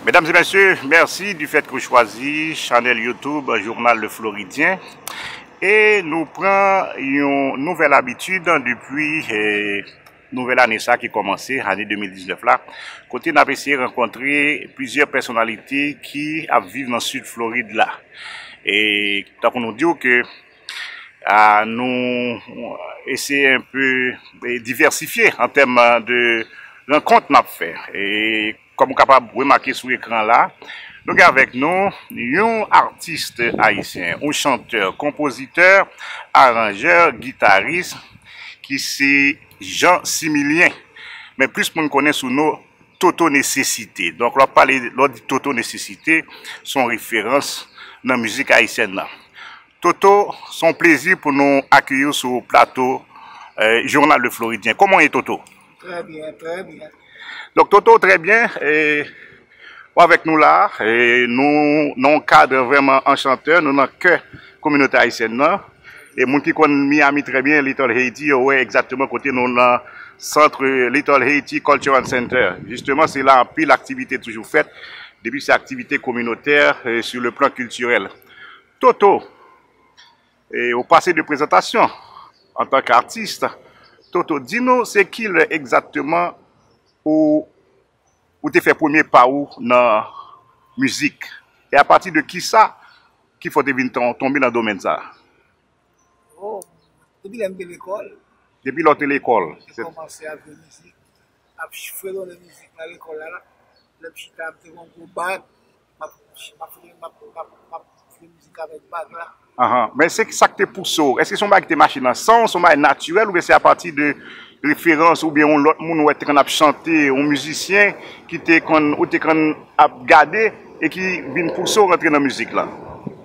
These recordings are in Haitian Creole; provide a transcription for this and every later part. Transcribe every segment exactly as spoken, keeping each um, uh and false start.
Medam e mesye, mèsi di fèt ke w chwazi chanèl YouTube Jounal Le Floridien. E nou pran yon nouvèl abitid depi eh, nouvèl ane sa ki kòmanse, ane de mil diznèf la, kote n ap eseye rankontre plizyè pèsonalite ki ap viv nan Sid Florid la. E tankou nou di w ke a, nou eseye enpe eh, divèsifye an tèm de rankont n ap fè. E kòm ou kapab remake sou ekran la, nou gen avèk nou yon atis ayisyen, yon chantè, konpozitè, aranjè, gitaris, ki se Jean Similien. Men plis moun konnen sou non Toto Nesesite. Donk, lè w pale, lè w di Toto Nesesite, se yon referans nan mizik ayisyèn nan. Toto, se yon plezi pou nou akeyi w sou plato eh, Jounal Le Floridien. Kòman w ye, Toto? Trè byen, trè byen. Donk, Toto, trè byen. Eh, ou avèk nou la. Eh, nou nan yon kad vrèman anchantè. Nou nan kè kominote ayisyèn nan. E moun ki konn Miami trè byen, Little Haiti, yo wè egzakteman kote nou nan sant Little Haiti Cultural Center. Jisteman, se la anpil aktivite toujou fèt. Depi se aktivite kominotè, eh, sur le plan culturel. Toto, eh, ou pase de prezantasyon antanke atis. Toto, di nou se kilè egzakteman ou, ou te fè premye pa ou nan mizik? E apati de kisa ki fè w te vin ton- tonbe nan domèn sa? Oh, depi lè m te lekòl, Depi lè w te lekòl? Mwen te kòmanse ap jwe mizik, ap fredone mizik nan lekòl la, la. Lè m chita, m te gen yon gwo bag, m ap, m ap, m ap, m ap, m ap jwe mizik avèk bag la. Ahan. Men se sa k te pouse w? Èske se yon bagay ki te mache nan san w, se yon bagay natirèl, oubyen se apati de referans, oubyen yon lòt moun ou wè te konn ap chante, yon mizisyen ki te konn, ou te konn ap gade e ki vin pouse w rantre nan mizik la?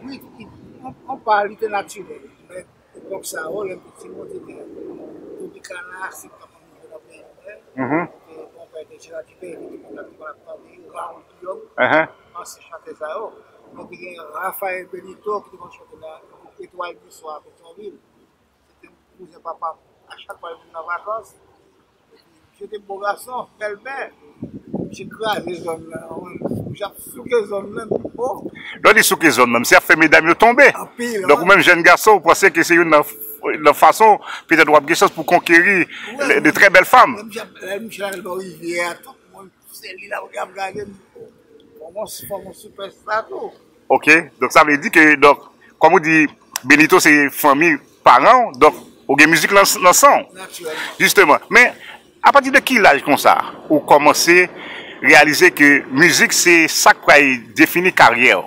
Wi, wi, yon, yon pa, li te natirèl. Men epòk sa yo, lè m te timoun, se te Tropicana, se t ap ann jwe nan peyi mwen. Mhm. E konpè de Gérard Dupéry, ki te konn ap, te konn ap tande, Raoul Guillaume, Ahan. ansyen chantè sa yo. Mwen te gen Raphaël Benito, ki te konn chante nan gwoup Etwal di Swa, Petyonvil. Se te kouzen papa m. A chak fwa l vin nan vakans, epi misye te bo gason, bèl bè. Misye kraze zòn nan, wi. Misye ap souke zòn nan, o. Lè w di souke zòn nan, misye ap fè medam yo tonbe. Anpil, Donk, ou wi. menm jèn gason, ou panse ke se youn nan, nan fason, petèt w ap gen chans pou konkeri Wi. le- de trè bèl fanm. Lè misye ap, lè misye al bò rivyè a, tout moun, se li l ap, ap gade m. Fò m, fò m sipèsta tou. Ok, donk sa vle di ke, donk, kòm ou di, Benito se fanmi paran w, donk, ou gen mizik nan, nan san w. Natirèlman. Jisteman. Men, apati de ki laj konsa, ou kòmanse reyalize ke mizik se sa k pral defini karyè w?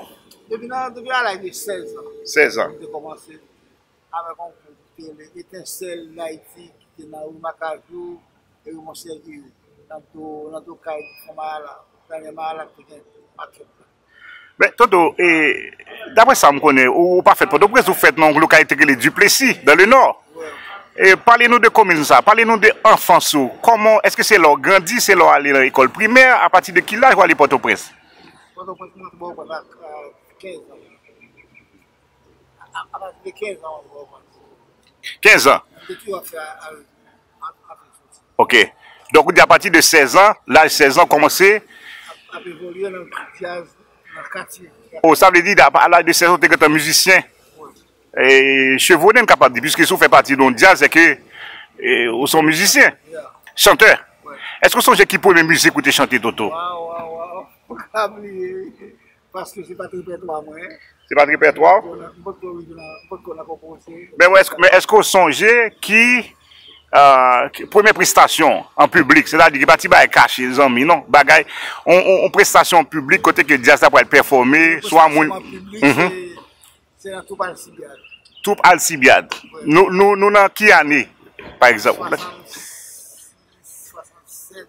Depi nan, depi a laj de sèz an. Sèz an. Mwen te kòmanse avèk yon gwoup ki te rele Etensèl Dayiti, ki te nan ri Makajou, e ri Monsèvil, nan do, nan do kay Fon Mayala, Daniel Mayala ki te gen makèt la. Men, Toto, e, daprè sa m konnen, ou, ou pa fèt Pòtoprens, ou fèt nan yon lokalite ki rele Duplessis, dans le Nord. Wi. E pale nou de komin sa, pale nou de anfans ou. Kòman, èske se lè w grandi, se lè w ale nan lekòl primè, apati de ki laj ou ale Pòtoprens? Pòtoprens, mwen te bò a kenz an. A, a, apati de kenz an, mwen te bò a kenz an. Kenz an? Mwen te toujou ap fè a, a, a, a fè soti. Ok. Donk, ou di apati de sèz an, laj sèz an, kòmanse Ap, ap evolye nan djaz, nan katye. O, sa vle di, a, a laj de sèz an, ou te gentan mizisyen. Wi. E, chevronnen, n kapab di, piske si w fè pati de yon djaz, se ke, e, ou se yon mizisyen. Yeah. Chantè. Wi. Èske w sonje ki premye mizik ou te chante, Toto? Waw, waw, waw. Mwen ka bliye. Paske se pa t repètwa mwen. Se pa t repètwa w? Mwen potko nan, mwen potko nan, mwen potko nan konpoze. Men, men èske, men èske w sonje ki, ah, ki premye prestasyon an piblik, sètadi ki pa ti bagay kache, zanmi, non, bagay, on, on, on prestasyon an piblik kote ke djaz la pral pèfòme, swa moun. Prestasyon an piblik, Mhm. se, se nan Twoup Alsibyad. Twoup Alsibyad. Wi. Nou, nou, nou nan ki ane, pa egzanp? Swasannsis, swasannsèt.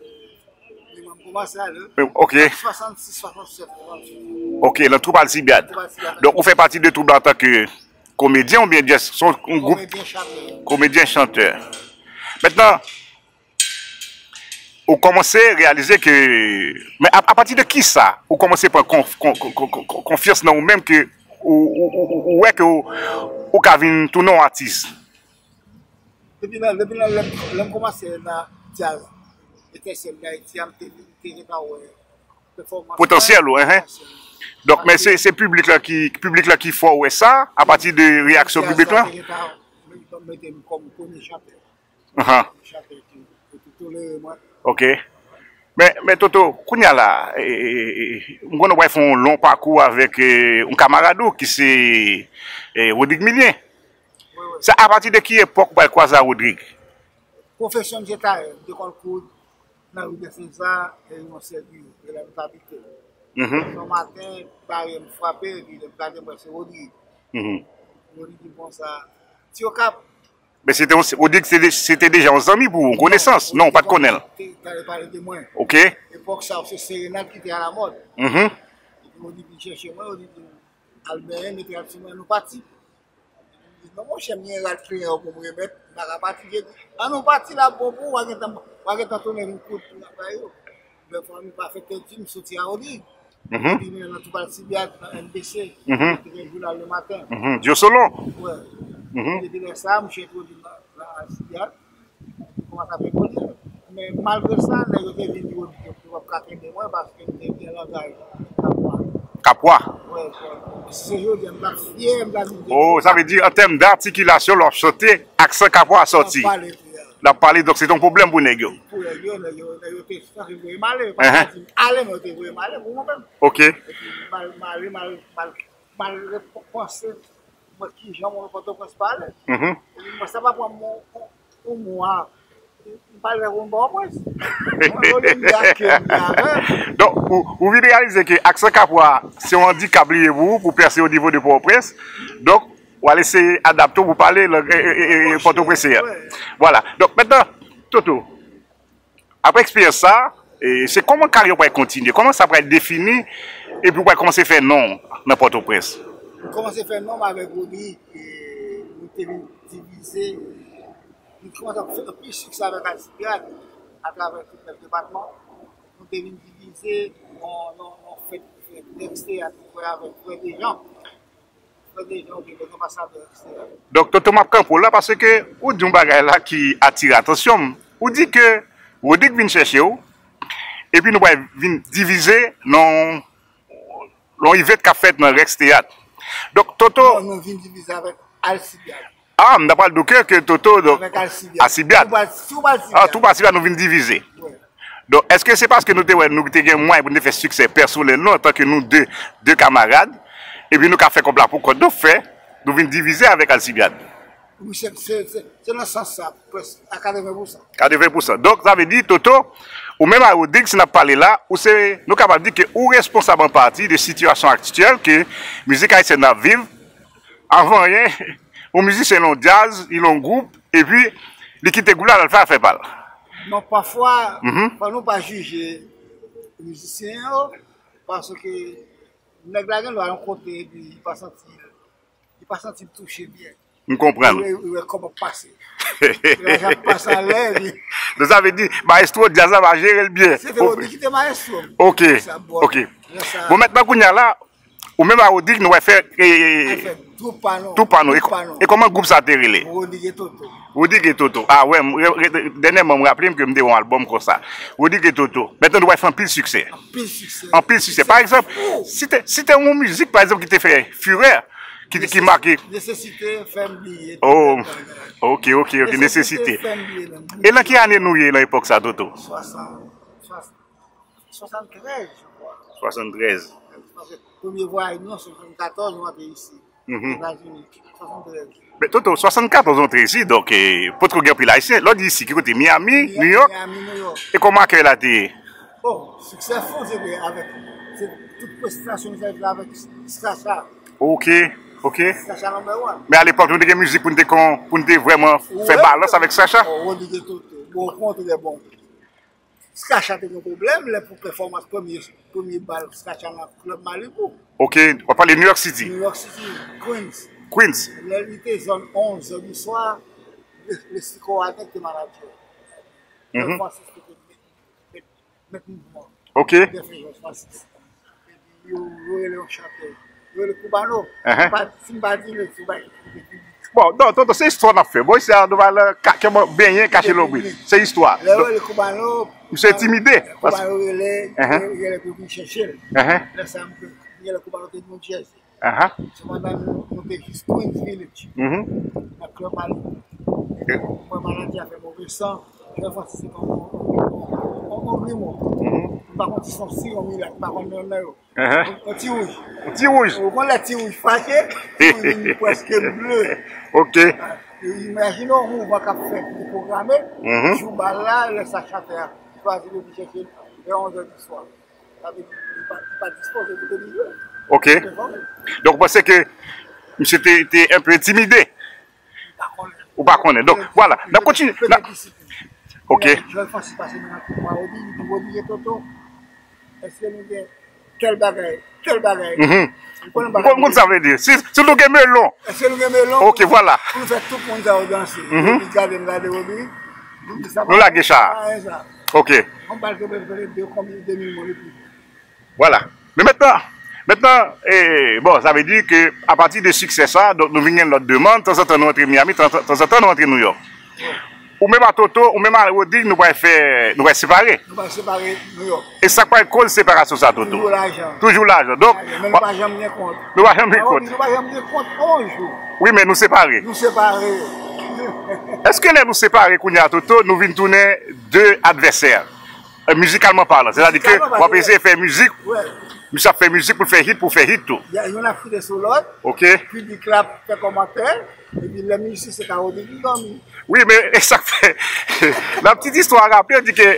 Li menm kòmanse a, non? Ok. Swasannsis, swasannèf, swasannèf. Ok, nan Twoup Alsibyad. Twoup Alsibyad. Donk, ou fè pati de twoup la antanke komedyen oubyen just se yon gwoup? Komedyen chantè. Komedyen chantè. Mentnan, ou kòmanse reyalize ke, men a, apati de kisa ou kòmanse pran konf-, kon-, kon-, kon-, kon-, kon-, konfyans nan ou menm ke ou, ou, ou, ou, ou wè ke ou, ou ka vin tounen yon atis? Depi nan, depi nan lè, lè m kòmanse nan djaz, Etensèl Dayiti a, m te, m te gentan wè Potansyèl ou, enhen. Donk, men se, se piblik la ki, piblik la ki fè w wè sa, apati de reyaksyon piblik la? Mete m kòm premye chantè. Ahan. Chantè ki, ki tolere mwen. Ok. Men, men Toto, kounye a la, e, e, e, m konnen w pral fè yon lon pakou avèk, e, yon kamarad ou ki se, e, Rodrigue Milien. Wi, wi. Se apati de ki epòk ou pral kwaze a Rodrigue? Pwofesyon m se tayè, m te konn koud nan ri de Senza, e yon sèl biro, e la m t abite. Mhm. Yon maten, baryè m frape, epi lè m gade, m wè se Rodrigue. Mhm. Rodrigue di konsa, Ti Okap, Men se te yon, ou di ke se de- se te deja yon zanmi pou ou, yon konesans? Non, ou pa t konnen l. Te, te pale de mwen. Ok. Epòk sa yo, se serenad ki te alamòd. Mhm. Epi Rodrigue vin chèche mwen, Rodrigue di, "Al benyen, mete rad sou mwen, nou pati." Li di, "Non, monchè, m gen rad kliyan yo pou m remèt, m pa ka pati." Li di, "An nou pati la, bon pou ou, w a gentan, w a gentan tounen vin koud pou n ap bay yo." Lè fanmi pa fè tèt di, m soti a Rodrigue. Mhm. Epi mwen nan Twoup Alcibiade, nan M B C, mhm, te gen jounal le maten. Mhm. Dyo Solon. Wè. Mhm. Depi lè sa, m chèche Rodrigue nan, nan Alcibiade. Kòmanse ap evolye. Men malgre sa, nèg yo te vin di Rodrigue yo p ap ka kenbe mwen paske m te gen langaj Kapwa. Kapwa? Wè, wè. Se jodi a, m t ap fyè, m t ap di. Oh, sa vle di, an tèm d'articulation, lè w ap chante, aksan Kapwa a sòti. L ap pale, wi. L ap pale, donk se te yon pwoblèm pou nèg yo. Pou nèg yo, nèg yo, nèg yo te sanse voye m ale, paske yo di m ale, men yo te voye m ale pou mwen menm. Ok. Epi m al, m ale, m al, m al, m al repanse mwen kijan moun Pòtoprens pale. Mhm. Epi mwen, sa pa pran m yon, yon, yon mwa. M pale avè w, m pa wè pwens. Mwen, olye m di ak ke m di avè m. Donk, ou, ou vin reyalize ke aksan Kapwa se yon andikap li ye pou ou, pou pèse o nivo de Pòtoprens. Donk, w al eseye adapte w pou pale lang, e, e, e, e, pòtoprensyen an. Vwala. Donk, mentnan, Toto, apre eksperyans sa, e, se kòman karyè w pral kontinye? Kòman sa pral defini? Epi w pral kòmanse fè non w nan Pòtoprens? M kòmanse fè non m avèk Rodrigue, e, nou te vin divize. Nou kòmanse ap fè anpil siksè avèk Alcibiade atravè tout nèf depatman. Nou te vin divize nan, nan, nan fèt, fèt Dèkstè a, nou fè avèk Frè Dejan. Frè Dejan, ou te konn anbasadè Dèkstè a. Donk, Toto, m ap kanpe w la paske ou di yon bagay la ki atire atansyon m. Ou di ke Rodrigue vin chèche w, epi nou pral vin divize nan yon event k ap fèt nan Rex Théâtre. Donk, Toto. Non, nou vin divize avèk Alcibiade. Ah, m ta pral di w ke, ke Toto, donk, avèk Alcibiade. Alcibiade. Twoup Al-, Twoup Alcibiade. Ah, Twoup Alcibiade, nou vin divize. Wi. Donk, èske se paske nou te wè, nou te gen mwayen pou nou te fè siksè pèsonèl nou, antanke nou de, de kamarad, epi nou ka fè kòb la pou kont nou, fè, nou vin divize avèk Alcibiade? Wi, se, se, se, se nan sans sa, prèske, a katreven pousan. Katreven pousan. Donk, sa vle di, Toto, ou menm a Rodrigue, si n ap pale la, ou se, nou kapab di ke ou responsab an pati de sitiyasyon aktyèl ke mizik ayisyèn nan ap viv. Avan anyen, yon mizisyen nan yon djaz, li nan yon gwoup, epi li kite gwoup la, l al fè afè pa l. Non, pafwa, mhm, fò nou pa jije mizisyen yo, paske nèg la gen dwa yon kote, epi li pa santi, li pa santi l touche byen. M konprann. Li wè, li wè kòb ap pase. Lajan ap pase anlè, li. Donk, sa vle di, mayestwo djaz la pa jere l byen. Se te Rodrigue ki te mayestwo m. Ok, ok. Bon, mentnan, kounye a la, ou menm a Rodrigue, nou wè fè, e, e, e, twoup pa nou. Twoup pa nou. E, e kòman gwoup sa te rele? Rodrigue et Toto. Rodrigue et Toto. Ah, wè, m, re, re, dènyèman, m raple m ke m te wè yon albòm konsa. Rodrigue et Toto. Mentnan, nou wè fè anpil siksè. Anpil siksè. Anpil siksè. Pa egzanp, site, site yon mizik, pa egzanp, ki te fè firè, ki, ki make. Nesesite fè m bliye tout bagay. Oh, ok, ok, ok, Nesesite. Nesesite fè m bliye nan. E nan ki ane nou ye nan epòk sa, Toto? Swasann, swasann, swasanntrèz, je crois. Swasanntrèz. Paske premye vwayaj nou, se swasannkatòz, nou antre isi, mhm, Etazini, swasanntrèz. Men, Toto, swasannkatòz ou antre isi, donk, e, potko gen anpil Ayisyen. Lè w di isi, ki kote? Miami, New York? Miami, New York. E kòman akèy la te ye? Bon, siksè fou, se te avèk, se tout prestasyon nou fè la avèk Skacha. Ok, ok. Skacha number one. Men alepòk, nou te gen mizik pou n te kon, pou n te vrèman fè balans avèk Skacha? Wi. Oh, Rodrigue Toto. Bon, okontrè, bon. Skacha te gen pwoblèm lè pou pèfòmans premye, premye bal Skacha nan klèb Malibu. Ok, w ap pale New York City. New York City, Queens. Queens. Lè li te zòn onz è di swa, le, le Sikò Aden te manadjè. Mhm. Francis te met, met, met mouvman. Ok. Dèfè Jòj Francis. Epi yo, yo rele yon chantè. Yo rele Cubano. Uh-huh. Pa, si m pa di l, se bay. Bon, non, tonton, se istwa n ap fè. Bon, isi a, nou va nan ka- kèman benyen kache lobri. Se istwa. Lè yo rele Koubano, Misye entimide. Koubano rele, rele pou vin chèche l. Lè sa, m te, lè Koubano te New Jersey. Sepandan, nou, nou te jis Queens Village, nan Club Malibu. Mwen, maladi a fè move san. Jè Francis se yon grimo. M pa konn si se yon siron milat, m pa konn non nan yo. Yon ti wouj. Yon ti wouj. Ou konn lè ti wouj fache, ti wouj vin prèske ble. Ok. Imajine yon mouvman k ap fèt, ki pwograme, jou bal la, lè sa chantè a chwazi pou vin chèche l, vè onz è di swa. Sa vle di, li pa, li pa dispoze pou te li jwe. Ok. Donk, ou panse ke misye te, te enpe entimide? Ou pa konnen. Donk, vwala. N ap kontinye. Ok. Jè Francis pase nan Rodi, li di, Rodi e Toto, èske nou gen tèl bagay, tèl bagay? M konn sa vle di. Si, si nou gen melon. Èske nou gen melon? Ok, vwala. Pou nou fè tout moun sa yo danse. Epi gade m gade Rodi. Nou lage cha. Ok. Yon bal ke mwen fè de konbyen de mil moun epi. Vwala. Men mentnan, mentnan, e, bon, sa vle di ke apati de siksè sa, donk nou vin gen lòt demann, tanzantan nou antre Miami, tanzantan nou antre Nouyòk. Ou menm a Toto, ou menm a Rodrig, nou pral fè, nou pral separe. Nou pral separe Nouyòk. E sa k pral koz separasyon sa, Toto? Toujou lajan. Toujou lajan. Donk, men nou pa janm gen kont. Nou pa janm gen kont. Nou pa janm gen kont yon jou. Wi, men nou separe. Nou separe. Èske lè nou separe kounye a, Toto, nou vin tounen de advèsè? E, mizikalman palan. Sètadi ke w ap eseye fè mizik, misye ap fè mizik pou l fè hit, pou fè hit tou. Youn ap chite sou lòt, ok, piblik la ap fè kòmantè, epi lè mizisyen se ka Rodrig ki dòmi. Wi, men e sa k fè. Nan ti istwa a raple, di ke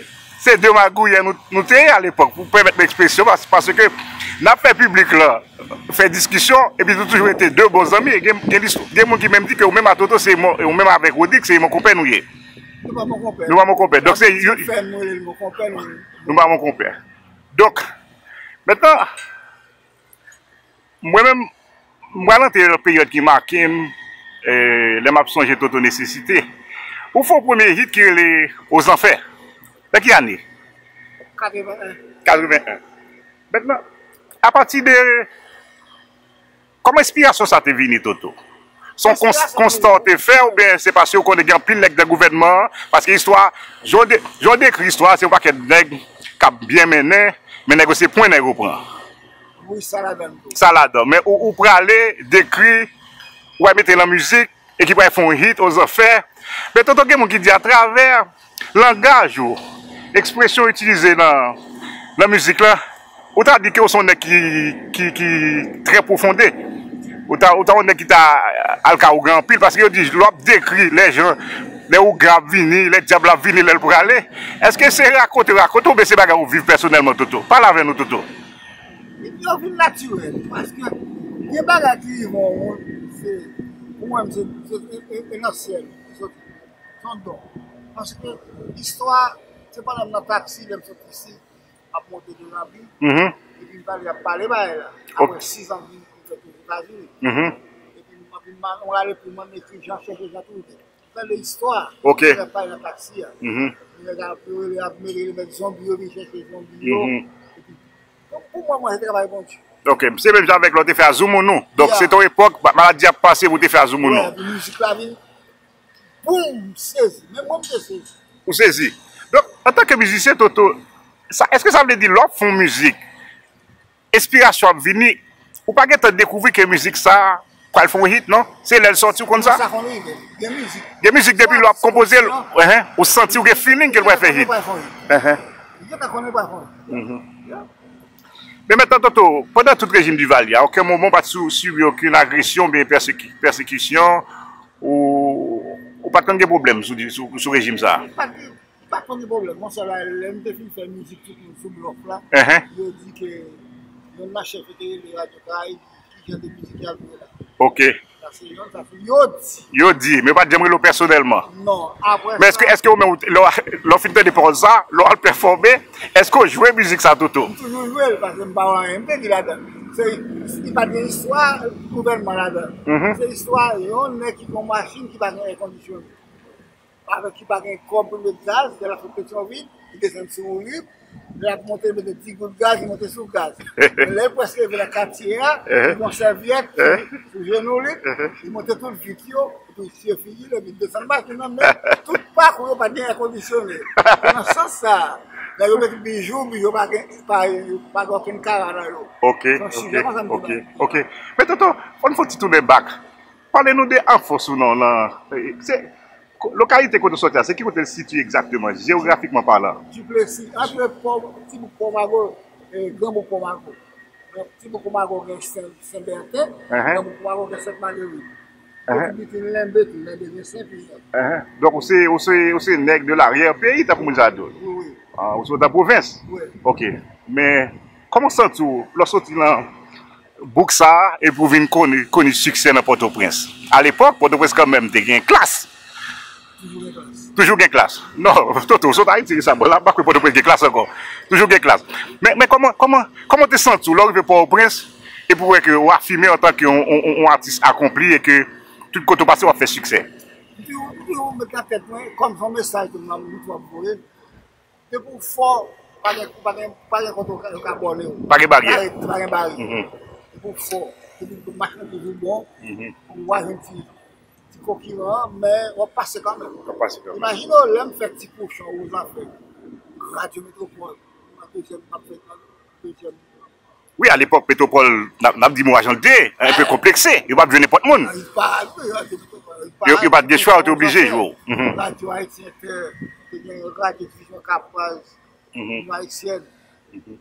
se de magouyè nou, nou te ye alepòk, pou pèmèt mwen ekspresyon, pas-, paske n ap fè piblik la fè diskisyon, epi nou toujou rete de bon zanmi. E gen, gen, gen moun ki menm di ke ou menm a Toto, se mon, ou menm avèk Rodrig, se mon konpè nou ye. Nou pa mon konpè. Nou pa mon konpè. Donk, se, fè nou rele mon konpè, nou. Nou pa mon konpè. Donk, mentnan, mwen menm, m pral antre nan peryòd ki make m, e, lè m ap sonje Toto Nesesite. Ou fè yon premye hit ki rele Ozanfè. Nan ki ane? Katreven en. Katreven en. Mentnan, apati de Kòman enspirasyon sa te vini, Toto? Se yon kons-, konstan w te fè, oubyen se paske w konnen gen anpil nèg nan gouvènman an? Paske istwa, jan w de-, jan w dekri istwa a, se yon pakèt nèg k ap byen mennen, men nèg yo se pwen nèg yo pran. Wi, sa ladan l tou. Sa ladan. Men ou, ou prale dekri, ou pral mete nan mizik, e ki pral fè yon hit, Ozanfè. Men Toto, gen moun ki di atravè langaj ou, ekspresyon w itilize nan, nan mizik la, ou ta di ke w se yon nèg ki, ki, ki trè pwofonde. Ou ta, ou ta yon nèg ki ta al ka ogan anpil, paske yo di, lè w ap dekri lè jan, lè ougan ap vini, lè dyab la ap vini, lè l prale, èske se rakonte, rakonte oubyen se bagay ou viv pèsonèlman, Toto? Pale avè nou, Toto. Yo vin natirèl, paske gen bagay ki rive yon moun, se, pou mwen, se, se, e, e, e nan syèl li soti. Se yon don. Paske istwa, se pandan m nan taksi, lè m sot isi, m ap monte de Lanbi, epi m tande y ap pale bagay la. Apre sis an m vin, m fèt Ozetazini. Epi m, epi m, m ale pou m ekri jan, chèche jan twouve. Tande istwa, ok, nèg ap pale nan taksi a. Nèg ap rele, ap mele, mèt zonbi yo vin chèche zonbi yo. Epi, donk, pou mwen, mwen, se travay Bondye. Ok, se menm jan avèk lè w te fè Azoumounou. Donk, se te yon epòk, ba-, maladi ap pase pou w te fè Azoumounou. Wè, epi mizik la vin, boum, m sezi. Menm mwen, m te sezi. Ou sezi. Donk, antanke mizisyen, Toto, sa, èske sa vle di lè w ap fè yon mizik, enspirasyon ap vini, ou pa gentan dekouvri ke mizik sa pral fè yon hit, non? Se lè l sòti ou konn sa? Sa konn rive. Gen mizik. Gen mizik depi lè w ap konpoze l, ou santi w gen feeling ke l pral fè hit. Li gentan konnen pral fè yon hit. Li gentan konnen pral fè yon hit. Men mentnan, Toto, pandan tout rejim Duvalier, a okenn moman w pa t sou, sibi okenn agresyon oubyen pèseki-, pèsekisyon, ou, ou pa t konn gen pwoblèm sou, sou, sou rejim sa a? Li pa t gen Li pa t konn gen pwoblèm, monchè, la, lè m te fin fè mizik tout moun sou blòf la, yo di ke yonn nan chèf yo te rele Radyo Karayib, ki jan de mizik y ap jwe la. Ok. Sa se yonn, sa se yo di. Yo di, men yo pa t janm rele w pèsonèlman. Non, apre sa. Men èske, èske ou menm, lè w, lè w fin tande pawòl sa, lè w al pèfòme, èske w jwe mizik sa, Toto? M toujou jwe l, paske m pa wè anyen m te di ladan l. Se, li pa t gen istwa gouvènman ladan l. Se istwa yon nèg ki gen yon machin ki pa gen èkondisyone. Avèk ki pa gen kòb pou l met gaz, lè l ap sot Petyonvil, li desann sou woulib, Lè l ap monte, li mete dis goud gaz, li monte sou gaz. Men lè l prèske rive nan katye a, li pran sèvyèt sou, sou jenou li, li monte tout vit yo, epi li siye figi l, epi li desann machin nan, men tout pakou yo pa t gen èkondisyone. Se nan sans sa a, lè yo mete bijou, bijou pa gen, pa, pa gen okenn kara nan yo. Ok, ok, ok, ok. Men tonton, fò n fè yon ti tounen bak. Pale nou de Anfons ou non, nan, se, ko-, lokalite kote w sòti a, se ki kote l sitiye egzakteman, jewografikman palan? Diplesi, ant Pò, Tibouk Pòmago, e, Granbouk Pòmago. Donk, Tibouk Pòmago gen Sen, Sen Bèten, Granbouk Pòmago gen Sent Malerin. Kote bitin Lenbe tou, Lenbe gen Sen Pyè. Donk, ou se, ou se, ou se nèg de laryè peyi, tankou moun sa di w? Wi, wi. Ah, ou sot nan pwovens? Wi. Ok. Men, kòman w santi w lè w soti nan bouk sa a, epi w vin koni, koni siksè nan Pòtoprens? Alepòk, Pòtoprens kanmenm te gen klas. Toujou gen klas. Toujou gen klas. Non, Toto, w sot Ayiti resaman. La, m pa kwè Pòtoprens gen klas ankò. Toujou gen klas. Men, men kòman, kòman, kòman w te santi w lè w rive Pòtoprens, epi w wè ke w afime w antanke yon, yon, yon, yon atis akonpli e ke tout kote w pase, w ap fè siksè? M toujou, m toujou met nan tèt mwen, kòm se yon mesaj ke m, m, m ap voye. Depi w fò, pa gen, pa gen, pa gen kote yo ka, yo ka bòne w. Pa gen baryè. Pa gen, pa gen baryè. Mhm. Depi w fò, depi w machin nan toujou bon, mhm, ou va jwenn ti, ti konkiran, men w ap pase kanmenm. W ap pase kanmenm. Imajine w, lè m fè Ti Kochon, ou zafè, Radyo Metwopòl, nan dezyèm, m ap fè nan dezyèm. Wi, alepòk, Metwopòl, n ap, n ap di mo a jan l te ye, enpe konplekse. Yo pa t jwenn nenpòt moun. Yo, yo pa t gen chwa, yo te oblije jwe w. Mhm. Radyo Ayiti Entè, te gen radyo difizyon Kapraz, mhm, Lim Ayisyèn. Mhm.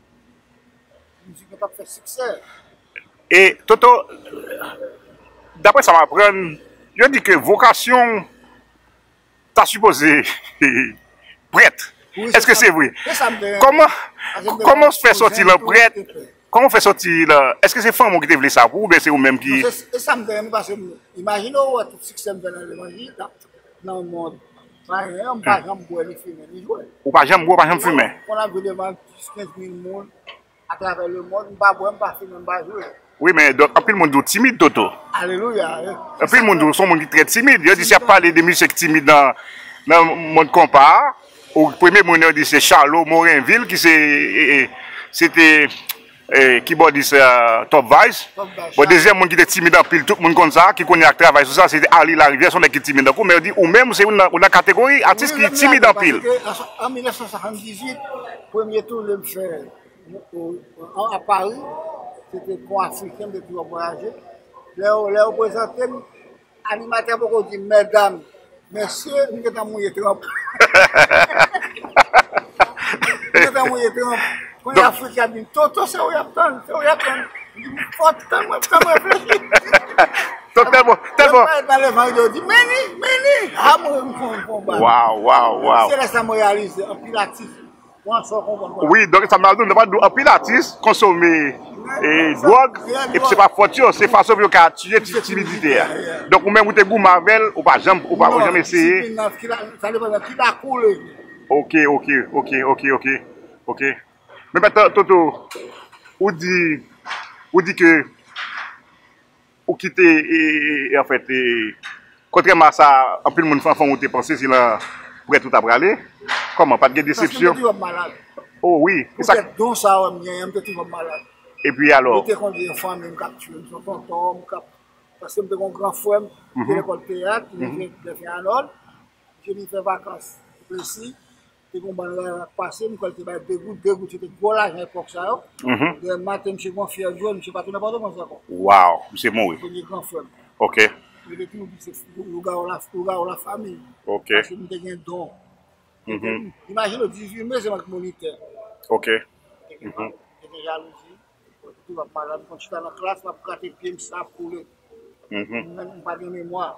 Mizik nan t ap fè siksè. E, Toto, daprè sa m aprann, yo di ke vokasyon w ta sipoze prèt. Èske se vre? Kòman, kòman w fè sòti lan prèt? Kòman w fè sòti lan? Èske se fanmi w ki te vle sa pou ou, oubyen se ou menm ki... Non, se, se sa m te renmen, paske m, imajine w wè tout siksè m fè nan levanjil, nan, nan mond. Pa gen, m pa janm bwè ni fimen ni jwe. Ou pa janm bwè, ou pa janm fimen? Kon ap jwe devan dis, kenz mil moun, atravè lemonn, m pa bwè, m pa fimen, m pa jwe. Wi, men donk, anpil moun di w timid, Toto. Alelouya, wi. Anpil moun di w se yon moun ki trè timid. Yo di si y ap pale de misye ki timid nan, nan mond konpa a, ou premye moun yo di se Charlot Morinville, ki se, e, e, se te, e, kibòdis, e, Top Vibes. Top Vibes, bon, dezyèm moun ki te timid anpil, tout moun konn sa, ki konnen ak travay sou sa, se te Arly Larivière, se yon nèg ki timid tankou, men yo di ou menm, ou se youn nan, ou nan kategori atis ki timid anpil. An mil nèf san swasanndizuit, premye toune m fè, o, o, a Pari, se te pou Afriken, m te toujou ap vwayaje. Lè yo, lè yo prezante m, animatè a poko di m, mèdam, mesye, m gentan mouye tranp. M gentan mouye tranp. Kounye a Afriken ap di m, Toto, se ou y ap tann, se ou y ap tann. M di, fò tann mwen, tann mwen reflechi. Donk, tèlman, tèlman. Lè m parèt nan levanjil, yo di, men li, men li. A, mwen, m fon, m fon bal. Waw, waw, waw. Se lè sa mwen reyalize, anpil atis. Wi, donk sa m ap di w, m ap di w, anpil atis konsome, e, dwòg, epi se pa fòt yo, se fason pou yo ka tiye ti timidite a. Donk ou menm ou te goumen avè l, ou pa janm, ou pa janm eseye. Sa depann nan ki lakou w leve. Ok, ok, ok, ok, ok, ok. Men mentnan, Toto, ou di, ou di ke ou kite, e, e, e, anfèt, e, kontrèman a sa, anpil moun fanmi ou te panse se lan prèt ou ta prale. Kòman, pa t gen desepsyon? Paske m te toujou ap malad. O wi. Poutèt don sa a m genyen, m te toujou ap malad. Epi alò? Yo te konn di fanmi m k ap tiye m, se tonton m k ap, paske m te gen yon gran frè m ki te lekòl teyat, ki te jwe Delphin Arnold, misye vin fè vakans Plesi. Te gen yon bann rara k pase, m kwè l te bay de goud, de goud se te gwo lajan epòk sa yo. Demen maten, misye gen yon fyèv jòn, misye pa tounen Pòtoprens ankò. Waw, misye mouri. Premye gran frè m. Ok. Yo te toujou di se lougawou la, lougawou lafanmi. Ok. Paske m te gen don. Imajine w, dizuit me, se mwen k monitè. Ok. M te gen, m te gen jalouzi. Mwen te toujou ap malad, m konn chita nan klas, m ap grate pye m, san ap koule. M, m pa gen memwa.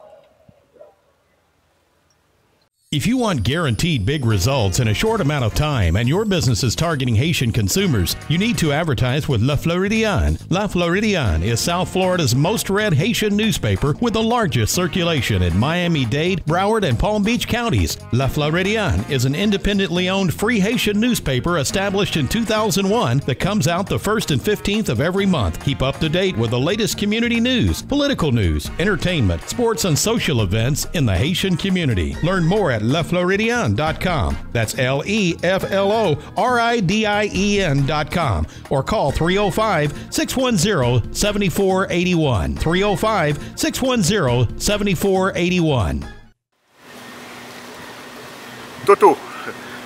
If you want guaranteed big results in a short amount of time and your business is targeting Haitian consumers, you need to advertise with La Floridienne. La Floridienne is South Florida's most read Haitian newspaper with the largest circulation in Miami-Dade, Broward, and Palm Beach counties. La Floridienne is an independently owned free Haitian newspaper established in two thousand one that comes out the first and fifteenth of every month. Keep up to date with the latest community news, political news, entertainment, sports, and social events in the Haitian community. Learn more at lefloridien dot com. That's L E F L O R I D I E N dot com. Or call three oh five, six one zero, seven four eighty-one. Three oh five, six one zero, seven four eighty-one. Toto,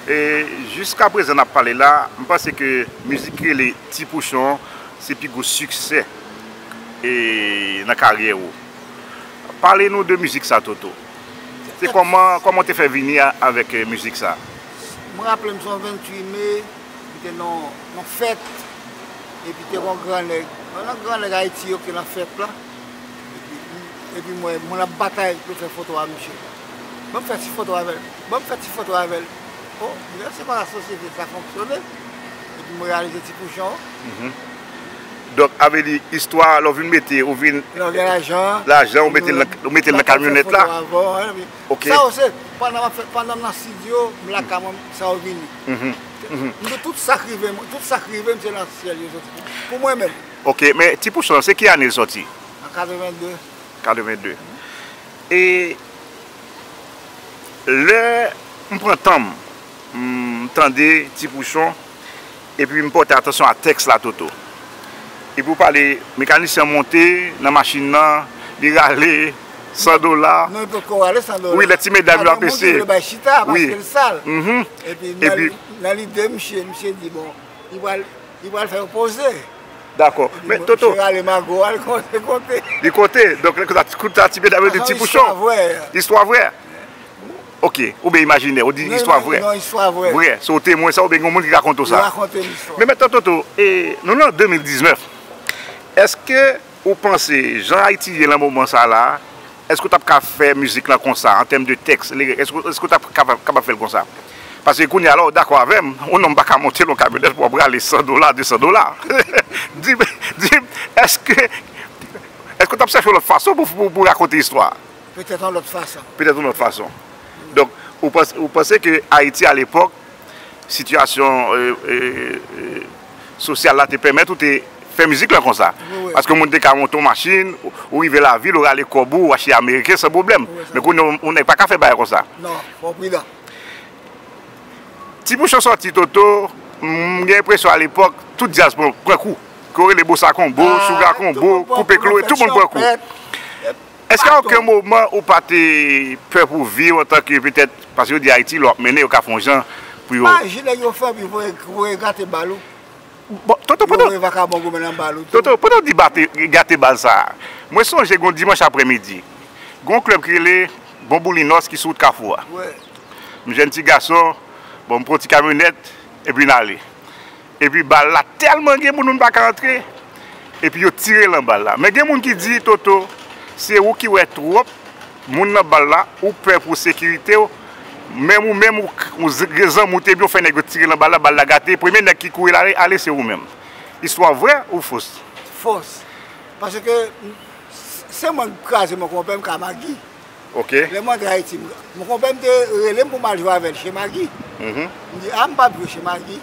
e, jiska prezan n ap pale la, m panse ke mizik ki rele Ti Pouchon se pi gwo siksè e, nan karyè ou. Pale nou de mizik sa, Toto. Se kòman, kòman w te fè vini a, avèk e, mizik sa? Mwen raple m se yon venntuit me, li te nan yon fèt, epi te gen yon gran nèg. Yon gran nèg Ayiti yo ki te nan fèt la. Epi, epi mwen, moun ap batay pou fè foto a misye. Ban m fè ti foto avè l. Ban m fè ti foto avè l. O, se konsa sosyete sa fonksyone. Epi mwen reyalize ti pouchon. Donk, avè di, istwa, lè w vin mete, ou vin. Lè w gen lajan. Lajan, ou mete l nan, ou mete l nan kamyonèt la. Ok. Sa yo se, pandan m ap fè, pandan m nan estidyo, m lakay mwen, sa yo vini. M di tout sa k rive m, tout sa k rive m, se nan syèl yo soti. Pou mwen menm. Ok, men Ti Pouchon, se ki ane l sòti? An katreven de. Katreven de. E lè m pran tan m, m tande Ti Pouchon, epi m pòte atansyon a tèks la, Toto. Epi w pale, mekanisyen an monte nan machin nan, li rale san dola. Non, li potko rale san dola. Wi, lè ti medam yo ap ese. Wi. Epi nan lide misye, misye di, bon, li pral, li pral fè yo poze. Dakò. Men Toto. Misye rale mago a, li kòmanse konte. Li konte. Donk, lè kout a ti medam yo di Ti Pouchon. Istwa vrè. Istwa vrè. Ok. Oubyen imajinè, ou di istwa vrè. Non, istwa vrè. Vrè. Se yon temwen sa, oubyen gen yon moun ki rakonte w sa. Yo rakonte m istwa. Men mentnan, Toto, e, nou nan de mil diznèf. Èske ou panse, jan Ayiti ye nan moman sa la, èske w t ap ka fè mizik lan konsa, an tèm de tèks, èske, èske w t ap kapab, kapab fè l konsa? Paske kounye a la, w dakò avè m, yon nonm pa ka monte nan yon kamyonèt pou w ap rale san dola, de san dola. Di m, di m, èske, èske w t ap chèche yon lòt fason pou, pou, pou rakonte istwa a? Petèt yon lòt fason. Petèt yon lòt fason. Donk, ou panse, ou panse ke Ayiti alepòk, sitiyasyon e, e, e, sosyal la te pèmèt ou te fè mizik lan konsa? Wi, wi. Paske yon moun te ka monte yon machin, ou, ou rive lavil, ou rale kòb ou, ou achte ameriken san pwoblèm. Wi, wi. Men kounye a, yon nèg pa ka fè bagay konsa. Non, fò w pridan. Ti Pouchon sòti, Toto, m gen enpresyon alepòk, tout djaz pran, pran kou. Ke w rele bossa konbo, chouga konbo, koupe kloe, tout moun pran kou. Èske a okenn moman ou pa te pè pou vi w antanke petèt, paske yo di Ayiti, lè w ap mennen, yo ka fè yon jan pou yo. Maji nèg yo fè, epi voye, voye gate bal ou. Bon, Toto, pandan. Yo voye vakabon goumen nan bal ou tou. Toto, pandan w di bate, gate bal sa a, mwen sonje gen yon dimanch aprèmidi, gen yon klèb ki rele Bonboulinos ki sou wout Kafou a. Wi. M jèn ti gason, bon, m pran yon ti kamyonèt, epi n ale. Epi bal la tèlman gen moun, moun pa ka antre. Epi yo tire lan bal la. Men gen moun ki di, Toto, se ou ki wè twòp moun nan bal la, ou pè pou sekirite w. Menm ou menm, ou, ou z- gen zanmi w te byen, w fè nèg yo tire lan bal la, bal la gate. Premye nèg ki kouri l ale, ale se ou menm. Istwa vrè ou fos? Fos. Paske m- se mwen k kraze mon konpè m ka magi. Ok. Lè mwen antre Ayiti, m- mon konpè m te rele m pou m al jwe avè l che magi. M di, a, m p ap jwe che magi.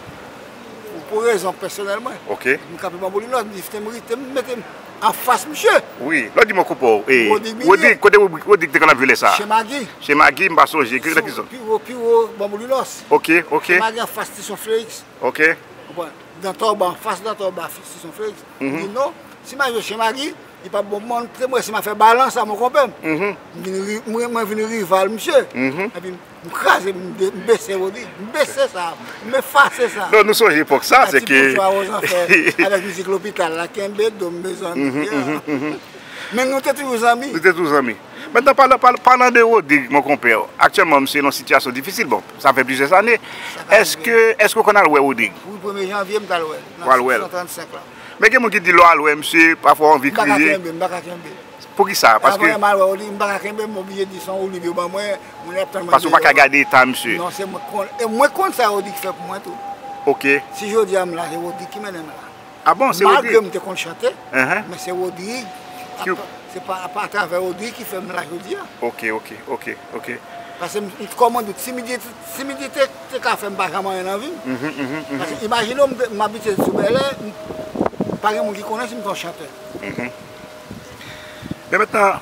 Pou, pou rezon pèsonèl mwen. Ok. M kanpe Bonboulinos, m di, te m, te m mete m anfas misye. Wi, lè w di mwen konpè w, e, Rodrig Milie. Rodrig, kote Rodrig, Rodrig te konn ap jwe lè sa a? Che Magi. Che Magi, m pa sonje. Ki, nan ki zòn? Pi wo, pi wo Bonboulinos. Ok, ok. Che Magi anfas Station Felix. Ok. Konprann? Dantòba, anfas Dantòba, Station Felix. M di non, si m al jwe Che Magi, li p ap bon pou mwen, se mwen si m ap fè balans a mon konpè m. M vin ri- mwen, mwen vin rival misye. Epi m kraze, m de- m bese Rodrig, m bese sa, m efase sa. Non, nou sonje epòk sa, se ke. Ti Pouchon a Wozanfè avèk mizik lopital la, kenbe do m, mezanmi. Men nou te toujou zanmi. Nou te toujou zanmi. Mentnan, palan, palan, palan de Rodrig, mon konpè, aktyèlman, misye nan yon sitiyasyon difisil. Bon, sa fè plizyè ane. Èske, èske w konn al wè Rodrig? Wi, premye janvye, m t al wè l. Nan san trannsenk la. Men gen moun ki di lè w al wè misye, pafwa w anvi kriye. M pa ka kenbe, m pa ka kenbe. Poukisa? Paske. Avan m al wè Rodrig, m pa ka kenbe, m oblije di se yon woulib yo ban mwen, moun ap tann mwen deyò. Paske w pa ka gade eta misye. Non, se mwen k konn, e mwen k konn sa Rodrig fè pou mwen tou. Ok. Si jodi a m la, se Rodrig ki mennen m la. A bon, se Rodrig? Malgre m te konn chante, men se Rodrig, se pa, pa atravè Rodrig ki fè m la jodi a. Ok, ok, ok, ok. Paske m, m kòman di w, timidite, timidite te ka fè m pa janm anyen nan vi m. Paske imajine w, m te- m abitye sou bèlè, m- pa gen moun ki konnen si m te yon chantè. Men mentnan,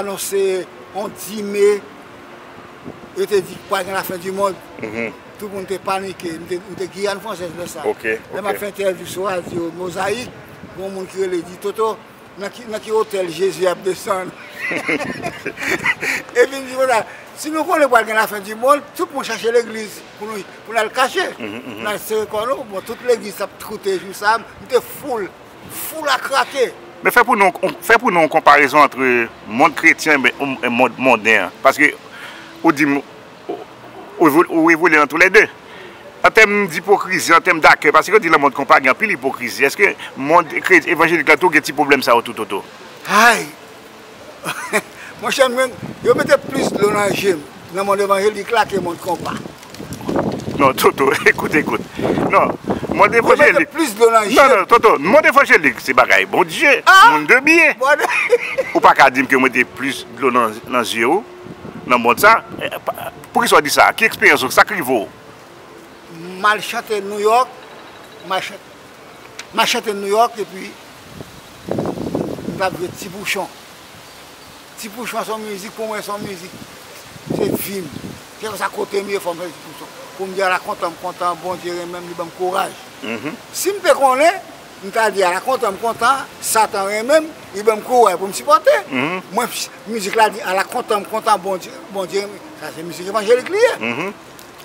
anonse yon dis me, yo te di pral gen lafen di mond. Tout moun te panike. M te, m te Giyàn Fransèz lè sa. Lè m ap fè entèvyou sou radyo Mozayik, gen yon moun ki rele di, "Toto, nan ki, nan ki otèl Jezi ap desann?" Epi m di konsa, "Si nou konnen pral gen lafen di mond, tout moun chache legliz pou nou, pou n al kache. N al sere kò nou." Bon, tout legliz t ap koute jou sa, m te foul, foul a krake. Men fè pou nou, fè pou nou yon konparezon ant mond kretyen e mond monden an. Paske ou di m, ou, ou, ou evolye nan toulède. An tèm dipokrizi, an tèm dakèy, paske yo di nan mond konpa gen anpil ipokrizi. Èske mond kre-, evanjelik la tou gen ti pwoblèm sa yo tou, Toto? Ay! Monchè, mwen, yo mete plis dlo nan je m nan mond evanjelik la ke mond konpa. Non, Toto, ekout, ekout. Non, mond evanjelik. Yo mete plis dlo nan je m. Non, non, Toto, mond evanjelik, se bagay Bondye, moun de byen. Ou pa ka di m ke yo mete plis dlo nan, nan zye w, nan mond sa. Eh, pa-, poukisa w di sa? Ki eksperyans ou, sa k rive w? M al chante New York, m al chante, m al chante New York, epi m t ap jwe Ti Pouchon. Ti Pouchon se yon mizik, pou mwen se yon mizik. Se vi m. Se konsa kote m ye, fò m fè Ti Pouchon. Pou m di, "Ala kontan m kontan, Bondye renmen m, li ban m kouraj." Si m te konnen, m ta di, "Ala kontan m kontan, Satan renmen m, li ban m kouraj pou m sipòte." Mwen, mizik la di, "Ala kontan m kontan, Bondye, Bondye renmen m." Sa se mizik evanjelik li ye.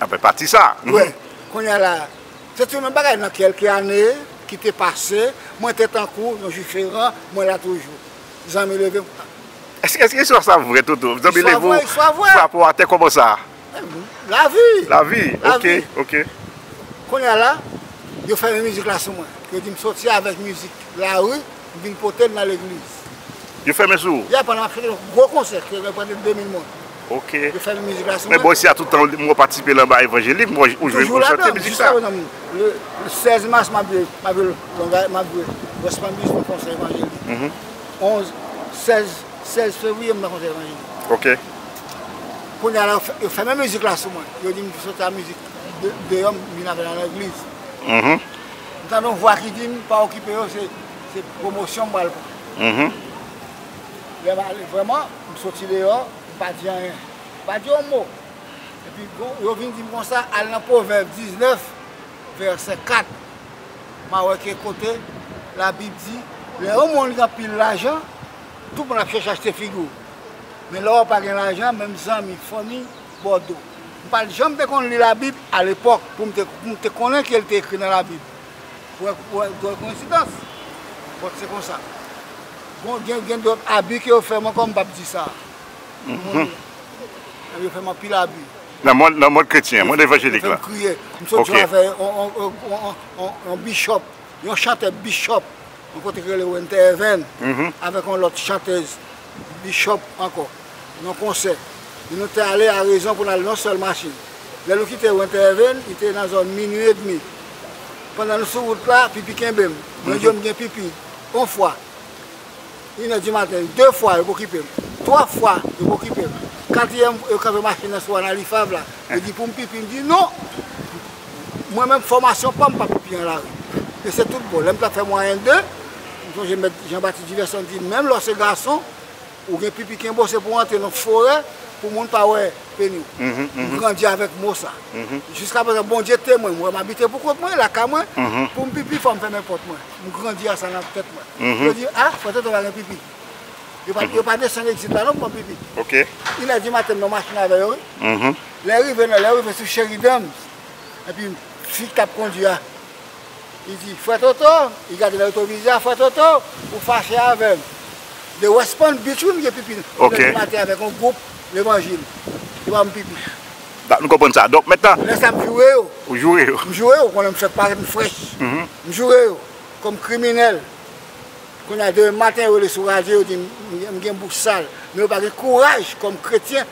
Apre pati sa. Wè, kounye a la, se tou menm bagay nan kèlke ane ki te pase, mwen te tankou yon Jwif eran, mwen la toujou. Zanmi leve m. Èske, èske istwa sa vre, Toto? Zanmi leve w, frape w atè kòman sa? Lavi. Lavi, ok, ok. Kounye a la, yo fèmen mizik la sou mwen. Yo di m soti avèk mizik lari, m vin pote l nan legliz. Yo fèmen sou ou? Ya, pandan m ap chante yon gwo konsè, ki reprezante de mil moun. Ok. Yo fèmen mizik la sou mwen. Men bon, si a tout tan ou patisipe nan bagay evanjelik, m wè ou jwe, ou chante mizik sa. Toujou ladan, jiska prezan, le, le sèz mas, m ap jwe, m ap jwe Long Island, m ap jwe West Palm Beach nan konsè evanjelik. Onz, sèz, sèz fevriye, m nan konsè evanjelik. Ok. Kounye a la, yo fè-, yo fèmen mizik la sou mwen. Yo di m soti a mizik de-, deyò, m vin avè l nan legliz. M tande yon vwa ki di m, "Pa okipe yo, se, se pwomosyon m pral pran." Lè m ale, vrèman, m soti deyò, m pa di anyen. M pa di yon mo. Epi, bon, yo vin di m konsa, "Al nan Pwovèb diznèf, vèsè kat." M a wè ke kote Labib di, lè yon moun gen anpil lajan, tout moun ap chèche achte figi w. Men lè w pa gen lajan, menm zanmi, fanmi, ba w do. M pa t janm te konn li Labib alepòk pou m te, pou m te konnen ke l te ekri nan Labib. Ou wè, ou wè, ou wè koyensidans? Bon, se konsa. Bon, gen, gen dòt abi ke yo fè mwen ankò, m p ap di sa. Yo fè m anpil abi. Nan mond, nan mond kretyen, mond evanjelik la. Yo fè m kriye. M sot jwe avè yon, yon, yon, yon, yon, yon bishop, yon chantè bishop, yon kote ki rele Winter Heaven, avèk yon lòt chantèz bishop ankò, nan konsè. E nou te ale a rezon pou n al nan sèl machin. Lè nou kite Winter Heaven, li te nan zòn minui edmi. Pandan nou sou wout la, pipi kenbe m. Mwen di yo m gen pipi, yon fwa. Inè di maten, de fwa yo pa okipe m. Twa fwa yo pa okipe m. Katriyèm, yo kanpe machin nan sou Analifav la. Yo di pou m pipi, m di non. Mwen menm, fòmasyon pa m pa pipi nan lari. E se tout bon. Lè m t ap fè mwayen de, m sonje mèt Jean Baptiste Diverson di, menm lè w se gason, ou gen pipi kenbe w, se pou w antre nan forè, pou moun pa wè Beni w. M grandi avèk mo sa. Jiska prezan, Bondye temwen m, wè m abite pou kont mwen, lakay mwen, pou m pipi, fò m fèmen pòt mwen. M grandi a sa nan tèt mwen. Yo di, a, frè Toto pa gen pipi. Yo pa, yo pa desann egzit la non pou m pipi. Inèdimaten, m nan machin avè yo, wi. Lè rive, lè rive sou Sheridan, epi fi k ap kondwi a, li di, frè Toto, li gade nan retwovizè a, frè Toto, ou fache avè m. De West Palm Beach, wi, m gen pipi. Inèdimaten avèk yon gwoup levanjil. Yo ba m pipi. Da, nou konprann sa. Donk, mentnan, lè sa, m joure yo. Ou joure yo? M joure yo, konnen m fèk parèt m frèch. M joure yo kòm kriminèl. Kounye a, demen maten, yo rele sou radyo, yo di m, m gen bouch sal. Men yo pa gen kouraj kòm kretyen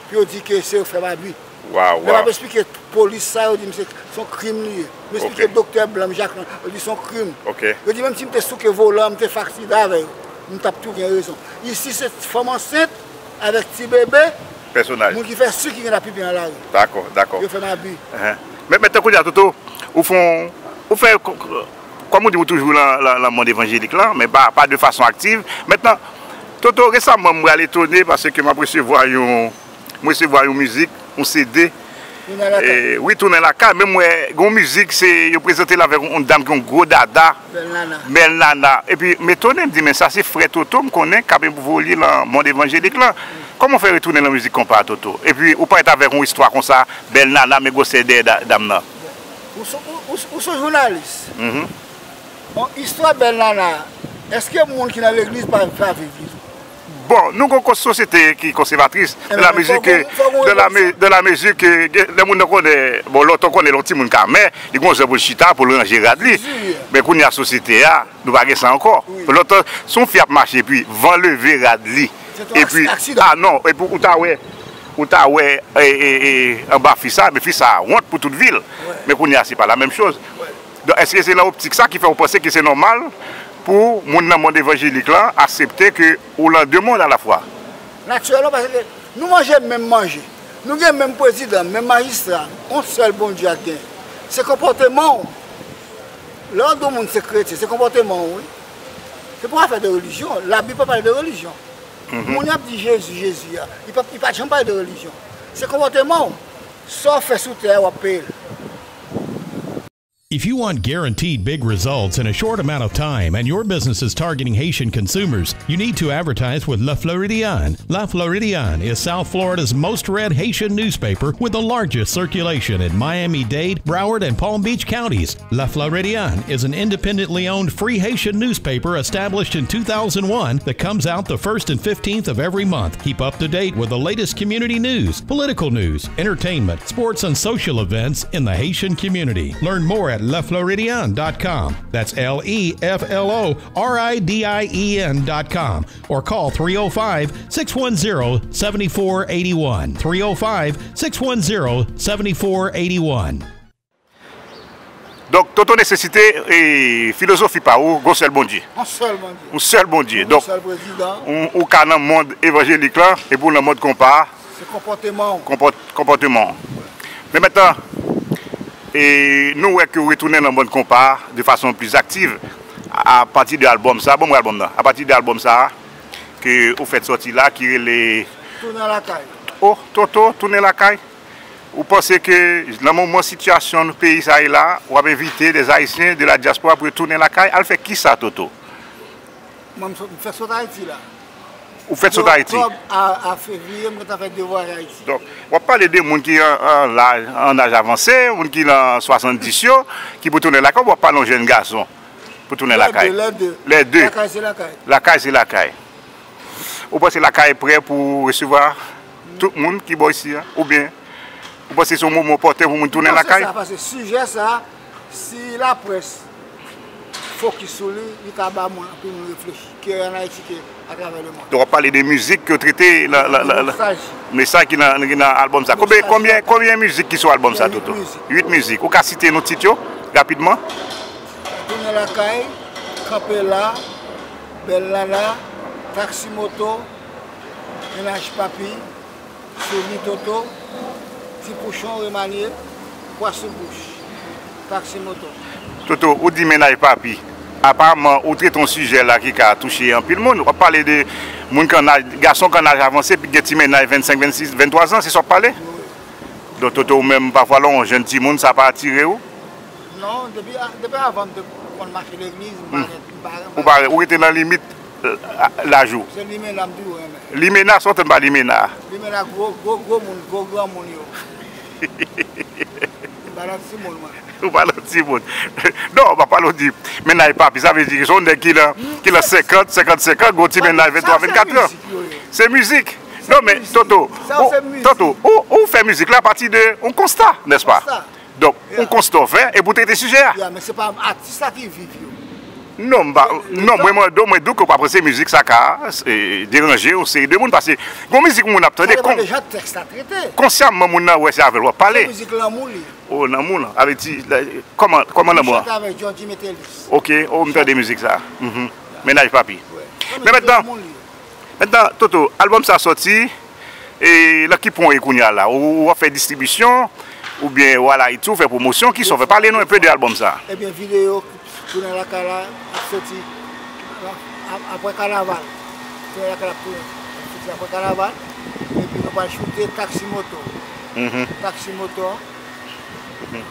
pou yo di ke se yo k fè m abi. Lè m ap esplike polis sa, yo di m se, se yon krim li ye. M esplike doktè blan m, Jak lan, yo di se yon krim. Yo di menm si m te souke volan, m te fè aksidan avè yo, m t ap tou gen rezon. Isi se fanm ansent avèk ti bebe, moun ki fè sik ki gen lapipi nan lari. Dakò, dakò. Yo fè m abi. Men, men tankou kounye a, Toto, ou fè, ou fè, kòm ou di, ou toujou nan, nan, nan mond evanjelik lan, men pa, pa de fason aktiv. Mentnan, Toto, resaman, m pral etone paske m ap resevwa yon, m resevwa yon mizik, yon C D. Tounen lakay. E, wi, Tounen Lakay. Men m wè, gen yon mizik, se, yo prezante l avèk yon, yon dam ki yon gwo dada. Bèl Nana. Bèl Nana. Epi, m etone, m di, men sa se frè Toto, m konnen, k ap evolye nan mond evanjelik lan. Kòman w fè retounen nan mizik konpa, Toto? Epi, ou parèt avèk yon istwa konsa, Bèl Nana, men gwosè dèyè da-, dam nan. Ou se, ou, ou, ou se jounalis. Bon, istwa Bèl Nana, èske moun ki nan legliz pa, pa viv li tou? Bon, nou gon kons-, sosyete ki konsèvatris, dans la mesure que, dans la me-, dans la mesure que, gen, lè moun nan konnen, bon, lontan konnen lè yon timoun ka mè, li gon zè pou l chita, pou l ranje rad li. Men kounye a sosyete a, nou pa gen sa ankò. Lontan, si yon fi ap mache, epi van leve rad li, epi, a non, epi ou ta wè, ou ta wè, e, e, e, anba fi sa, men fi sa wont pou tout vi l. Men kounye a, se pa la menm choz. Donk, èske se nan optik sa ki fè w panse ke se nòmal pou moun nan mond evanjelik lan aksepte ke ou lan de mond alafwa? Natirèlman, paske nou manje menm manje. Nou gen menm prezidan, menm majistra. Yon sèl Bondye ak gen. Se konpòteman w. Lè w di yon moun se kretyen, se konpòteman w, wi. Se pa afè de relijyon. Labib pa pale de relijyon. Moun y ap di Jezi, Jezi a, li pa, li pa janm pale de relijyon. Se konpòteman w. Sa w fè sou tè a, w ap peye l. If you want guaranteed big results in a short amount of time and your business is targeting Haitian consumers, you need to advertise with Le Floridian. Le Floridian is South Florida's most read Haitian newspaper with the largest circulation in Miami-Dade, Broward, and Palm Beach counties. Le Floridian is an independently owned free Haitian newspaper established in two thousand one that comes out the first and fifteenth of every month. Keep up to date with the latest community news, political news, entertainment, sports, and social events in the Haitian community. Learn more at le floridian dot com. That's L E F L O R I D I E N dot com or call three oh five, six one zero, seven four eight one. Three oh five, six one zero, seven four eight one. Donk, Toto Nesesite, e, filozofi pa ou, gon sèl Bondye. Yon sèl Bondye. Yon sèl Bondye. Yon sèl prezidan. Donk, ou, ou ka nan mond evanjelik lan, epi ou nan mond konpa a. Se konpòteman w. Konpòt-, konpòteman w. Men mentnan, e, nou wè ke ou retounen nan mond konpa a de fason pli aktiv a, apati de albòm sa. Ban mwen albòm nan. Apati de albòm sa, ke ou fèt sòti la, ki rele Tounen Lakay. Oh, Toto, Tounen Lakay. Ou panse ke nan moman sitiyasyon peyi sa ye la, w ap envite des Haïtiens de la diaspora pou yo tounen lakay? Al fè kisa, Toto? Mwen, m sot, m fèk sot Ayiti la. Ou fèk sot Ayiti? De òktòb a, a fevriye, m gentan fè de vwayaj Ayiti. Donk, w ap pale de moun ki an, an laj, an aj avanse, moun ki nan swasanndis yo, ki pou tounen lakay, w ap pale yon jèn gason pou tounen lakay? Lè de, lè de. Lè de. Lakay se lakay. Lakay se lakay. Ou panse lakay prè pou resevwa tout moun ki bò isi a? Oubyen ou panse se yon moman opòten pou moun tounen lakay? Non, se sa, paske sijè sa, si laprès fokis sou li, li ka ba moun, anpil moun reflechi, ke an Ayiti, ke atravè lemonn. Donk, w ap pale de mizik ke w trete nan, nan, nan, nan mesaj ki nan, ki nan albòm sa. Konbyen, konbyen, konbyen mizik ki sou albòm sa, Toto? Uit mizik. Uit mizik. Ou ka site nou tit yo, rapidman? Tounen Lakay, Kanpe La, Bèl Nana, Taksi Moto, Mennaj Papi, Souvni Toto, Ti Pouchon Remanye, Pwa Sou Bouch, Taksi Moto. Toto, ou di Mennaj Papi. Aparamman, ou trete yon sijè la ki ka touche anpil moun. W ap pale de moun k an laj, gason k an laj avanse, epi gen ti mennaj vennsenk, vennsis, venntwa zan, se sa w ap pale? Donk, Toto, ou menm, pafwa, lè w yon jèn timoun, sa pa atire w? Non, depi, depi avan m te konn mache legliz, m pa, m pa, m pa. Ou pa, ou rete nan limit, euh, laj ou? Se limena m toujou renmen. Limena, sa w tande pa limena? Limena, gwo, gwo, gwo moun, gwo granmoun yo. M pa nan timoun, mwen. Ou pa nan timoun. Non, m ap pale w di mennaj papi, sa vle di se yon nèg ki nan, ki nan senkant, senkant, senkant, gwo ti mennaj venntwa, vennkat an. Se mizik. Non, men, Toto, Toto, ou, ou fè mizik la apati de yon konsta, nèspa? Donk, yon konsta w fè, epi w trete sijè a. Ya, men se pa atis la ki viv yo. Non, m pa, non, mwen, mwen, mwen, donk, mwen di w ke w pa panse mizik sa ka, e, deranje yon seri de moun, paske gon mizik moun ap tande, sa depann de jan tèks la trete. Konsyaman moun nan wè se avè l w ap pale. Se mizik lanmou li. O, lanmou lan. Avè di, la, kòman, kòman lanmou an? Li chante avèk Georgie Metellus. Ok, o, m tande mizik sa. Mhm. Mennaj papi. Men mentnan, mentnan, Toto, albòm sa sòti, e nan ki pwen w ye kounye a la? Ou, ou ap fè distribisyon, oubyen w al Ayiti, w fè pwomosyon, kisa w fè? Pale nou enpe de albòm sa. Ebyen, videyo, Tounen Lakay la, ap sòti ap-, apre kanaval. Tounen Lakay la ap tounen, ap sòti apre kanaval. Epi nou pral choute Taxi Moto. Mhm. Taxi Moto. Mhm.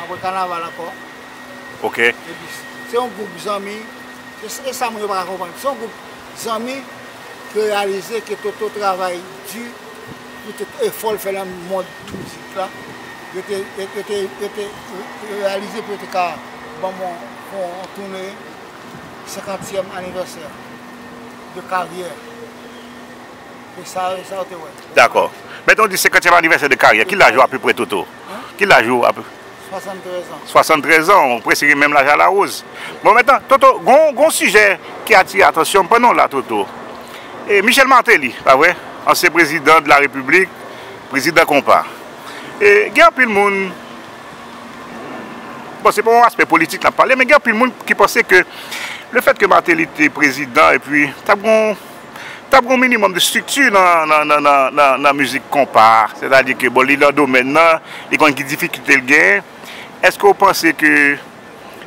Apre kanaval ankò. Ok. Epi se yon gwoup zanmi, se, se sa moun yo pa ka konprann. Se yon gwoup zanmi ki reyalize ke Toto travay di pou tout efò l fè nan mond mizik la. Yo te, yo te, yo te reyalize pou yo te ka ban m yon, yon, yon tounen senkantyèm anivèsè de karyè. E sa, e sa yo te wè. Dakò. Mentnan w di senkantyèm anivèsè de karyè, ki laj ou apeprè, Toto? Hein? Ki laj ou ape-? Swasanntrèz an. Swasanntrèz an, ou prèske gen menm laj a Larose. Bon, mentnan, Toto, gon, gon sijè ki atire atansyon m pandan w la, Toto. E Michel Martelly, pa vre? Ansyen prezidan de la Repiblik, prezidan konpa. E gen anpil moun, bon, se pa yon aspè politik n ap pale, men gen anpil moun ki panse ke lefèt ke Martelly te prezidan, epi t ap gon, t ap gon minimòm de estrikti nan, nan, nan, nan, nan, nan mizik konpa. Sètadi ke, bon, li nan domèn nan, li konn ki difikilte l genyen. Èske w panse ke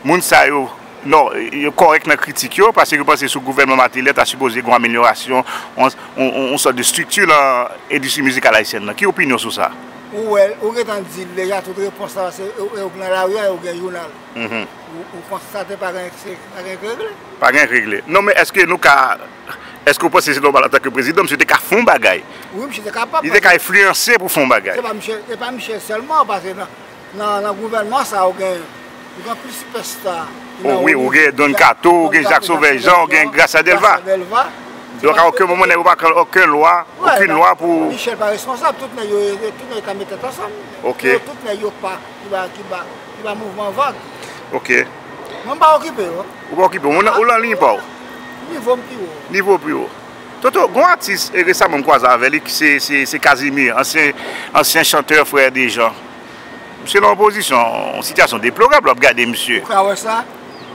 moun sa yo, non, yo kòrèk nan kritik yo, paske yo panse sou gouvènman Martelly ta sipoze gen yon amelyorasyon, yon, yon, yon, yon sòt de estrikti nan endistri mizikal ayisyèn nan? Ki opinyon sou sa? Ou wè, ou gentan di l deja tout repons la, paske ou, ou nan lari a, ou gen jounal. Mhm. Ou, ou konstate pa gen, se, pa gen k regle. Pa gen k regle. Non, men èske nou ka, èske w panse se nòmal antanke prezidan, misye te ka fè yon bagay? Wi, misye te kapab, paske li te ka enfliyanse pou fè yon bagay. Se pa misye, se pa misye sèlman, paske nan, nan, nan gouvènman sa, ou gen, ou gen plis sipèsta ki nan Oliv. O wi, ou gen Don Kato, ou gen Jak Sovè Jan, ou gen Gracia Delva. Gracia Delva. Donk, a okenn moman, nèg yo pa pran okenn lwa, okenn lwa pou. Michel pa responsab, tout nèg yo, tout nèg yo ka met tèt ansanm. Ok. Tout nèg yo pa, ki ba, ki ba, ki ba mouvman vag. Ok. Mwen m pa okipe yo. Ou pa okipe, ou nan, ou nan liy pa w. Nivo m pi wo. Nivo w pi wo. Toto, gon atis, e, resaman m kwaze avè li, ki se, se, se Casimir, ansyen, ansyen chantè Frè Dejan. Misye nan yon pozisyon, yon sitiyasyon deplorab, w ap gade misye. Ou ka wè sa?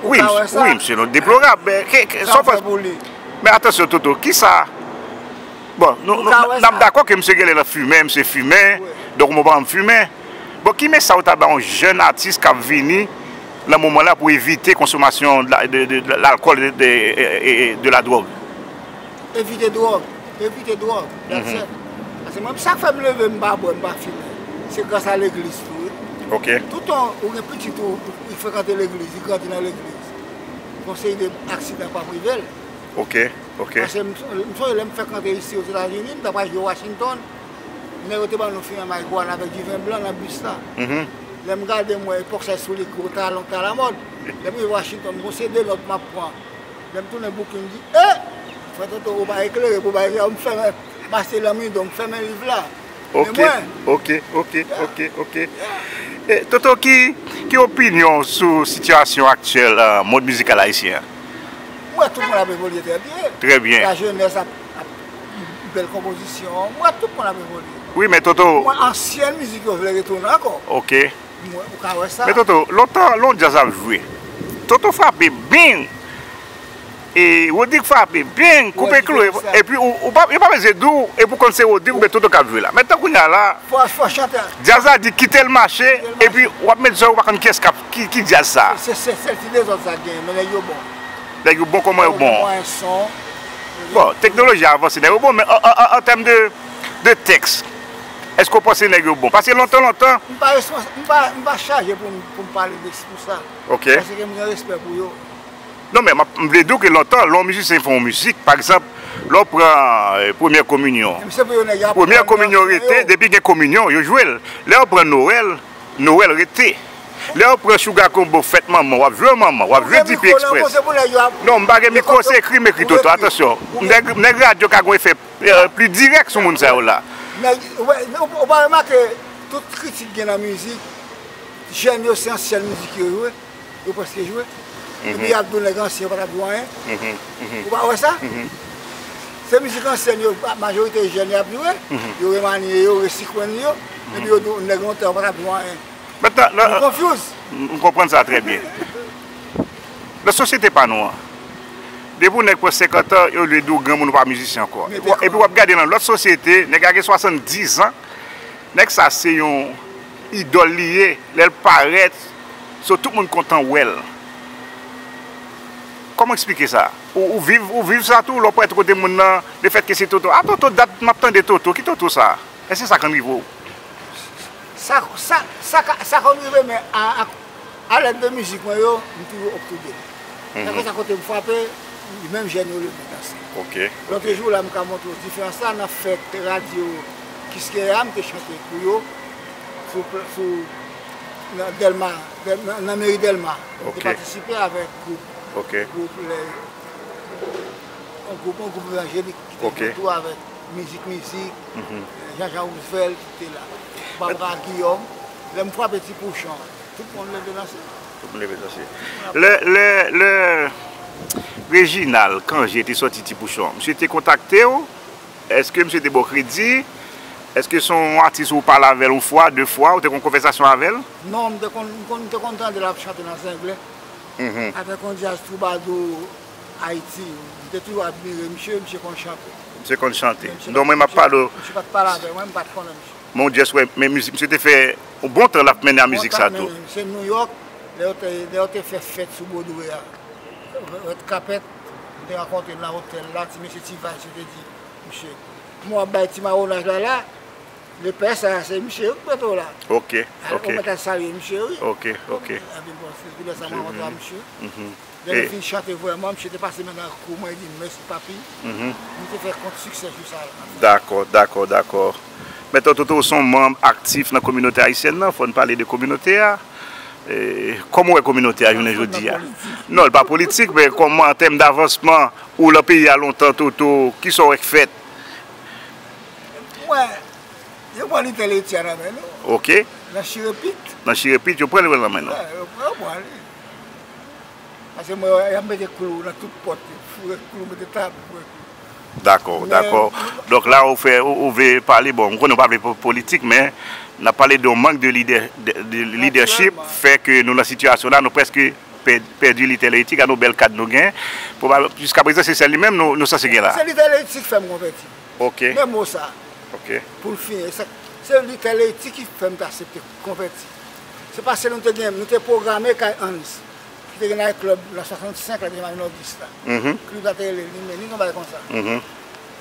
Ou ka wè sa? Wi, misye nan deplorab. Men, ke, ke, sa w fè pou li? Men atansyon, Toto, kisa? Bon, nou, nou, n ap dakò ke misye genlè nan fimen, misye fimen, donk mwen pa janm fimen. Bon, ki mesaj ou ta bay yon jèn atis k ap vini nan moman la pou evite konsomasyon de la, de, de, de lalkòl, de, de, e, e, e, de la dwòg? Evite dwòg. Evite dwòg. That's it. Paske mwen, sa k fè m leve, m pa bwè, m pa fimen, se gras a legliz tou, wi. Ok. Toutan ou gen pitit ou, ou, ou frekante legliz, li grandi nan legliz. Gon seri de aksidan p ap rive l. Ok, ok. Paske m, m sonje lè m frekante isi Ozetazini, m t ap pral jwe Washington. Nèg yo te ban nou fimen marigwana avèk diven blan nan bis la. Mhm. Lè m gade, m wè epòk sa sou li gwo talon k t alamòd. Lè m rive Washington, m gon seri de nòt m ap pran. Lè m tounen bouki, m di, "E! Frè Toto, ou pa eklere pou bagay sa yo." M fèmen, m achte lanmido, m fèmen liv la. Ok, ok, ok, ok, ok. E, Toto, ki, ki opinyon w sou sitiyasyon aktyèl, e, mond mizikal ayisyen an? M wè tout moun ap evolye trè byen. Trè byen. Lajenès ap, ap bèl konpozisyon. M wè tout moun ap evolye. Wi, men Toto. M wè ansyen mizik yo vle retounen ankò. Ok. M wè, ou ka wè sa. Men Toto, lontan, lè yon djaz ap jwe, Toto frape, bing! E Rodrigue frape, bang, koupe klou, epi ou, ou pa, yo pa bezwen di w, epi w konn se Rodrigue oubyen Toto k ap jwe la. Men tankou kounye a la, djaz la di kite l mache, epi w ap met zòrèy ou pa konn kiyès k ap, ki, ki djaz sa. Se, se sèl ti dezòd sa k genyen, men nèg yo bon. Nèg yo bon kòman yo bon? Bon, teknoloji a avanse, nèg yo bon, men an, an, an, an tèm de, de tèks, èske w panse nèg yo bon? Paske lontan, lontan, m pa respons-, m pa, m pa chaje pou m, pou m pale de, pou sa. Ok. Paske m gen respè pou yo. Non, men m ap, m vle di w ke lontan, lè yon mizisyen fè yon mizik, pa egzanp, lè w pran, eh, premyè kominyon. Premyè kominyon rete, depi gen kominyon, yo jwe l. Lè w pran Nwèl, Nwèl rete. Lè w pran Sugar Combo, fèt manman, w ap jwe manman, w ap jwe D P Express. Non, m pa gen mikwo, se ekri m ekri, Toto, atansyon. Nèg, nèg radyo ka gen efè, eh, pli dirèk sou moun sa yo la. Nèg, ou pa remake, tout kritik gen nan mizik, jèn yo se ansyen mizik yo jwe. Yo prèske jwe. Epi y ap di w nèg ansyen yo pa t ap jwe anyen. Ou pa wè sa? Se mizik ansyen yo, majorite jèn y ap jwe. Yo remanye yo, resikwenn yo. Epi yo di w nèg lontan yo pa t ap jwe anyen. Mentnan, nou konfyouz. M konprann sa trè byen. Nan sosyete pa nou an, depi w nèg pran senkant an, yo vle di w granmoun, ou pa mizisyen ankò. Epi w ap gade nan lòt sosyete, nèg la gen swasanndizan, nèg sa se yon idòl li ye, lè l parèt, so tout moun kontan wè l. Kòman w eksplike sa? Ou, ou viv, ou viv sa tou, lè w parèt kote moun nan, lefètke se Toto. A Toto, dat m ap tande Toto, ki Toto sa? Èske sa konn rive w? Sa, sa, sa ka, sa konn rive, men a, a, a lèd de mizik mwen yo, m toujou up to date. Kèlkeswa kote m frape, menm jèn yo leve danse. Ok. Lòt jou la, m ka montre w diferans la nan fèt radyo Kiskeya, m te chante pou yo sou, sou, nan Dèlma, Dèl-, nan, nan meri Dèlma. M te patisipe avèk gwoup, gwoup lè, yon gwoup, yon gwoup evanjelik ki te fè tou avèk Mizik Mizik, Jean Jean Roosevelt ki te la. Barbara Guillaume, lè m frape Ti Pouchon, tout moun leve danse. Tout moun leve danse. Lè, lè, lè Reginald Cangé te sòti Ti Pouchon, misye te kontakte w? Èske misye te ba w kredi? Èske se yon atis ou pale avè l yon fwa, de fwa, ou te gen yon konvèsasyon avè l? Non, m te konn, m konn, m te konn tande l ap chante nan Zenglen. Avèk yon djaz twoubadou Ayiti. M te toujou admire misye, misye konn chante. Misye konn chante. Donk mwen m ap pale w. Misye pa t pale avè mwen, m pa t konnen misye. Men w just wè, men mizik, misye te fè yon bon tan l ap mennen a mizik sa tou. Misye New York, lè yo te, lè yo te fè fèt sou Broadway a. Red Carpet, m te rankontre l nan otèl la, ti mesye T-Vice, yo te di, misye, kòman w ap bay ti mawonaj la la? Lepè sa, se misye wi k mete w la. Ok, ok. Ou mèt al salye misye wi. Ok, ok. Epi bon, se pi lè sa mwen rantre a misye. Lè nou fin chante vrèman, misye te pase men nan kou mwen, li di m, mèsi papi. Nou te fè kont siksè jou sa la. Dakò, dakò, dakò. Mentnan Toto, w se yon manm aktif nan kominote ayisyèn nan, fò n pale de kominote a. E, kòman w wè kominote a jounen jodi a? Non, l pa politik, men kòman an tèm davansman ou lan peyi a lontan, Toto, kisa w wè k fèt? Mwen, yo pran lite leti a nan men nou. Ok. Nan chirepit. Nan chirepit, yo pran li nan men nou. Yo pran, yo pran li. Paske mwen, y ap mete klou nan tout pòt, foure klou, mete tab, foure klou. Dakò, dakò. Donk la, ou fè, ou, ou vle pale, bon, m konnen w pa vle po-, politik, men n ap pale de yon mank de lidè, de, de lidèchip, fè ke nou nan sitiyasyon la, nou prèske pè-, pèdi lite leti, gade yon bèl kad nou gen. Pwoba-, jiskaprezan, se sèl li menm nou, nou sanse gen la. Se lite leti k fè m konvèti. Ok. Men mo sa. Ok. Pou l fini, se, se lite leti ki fè m te aksepte konvèti. Se paske nou te gen, nou te pwograme kay Hans. Ki te gen night club nan swasannsenk la, depi Marinò dis la. Klib la te rele Limeni, yon bagay konsa.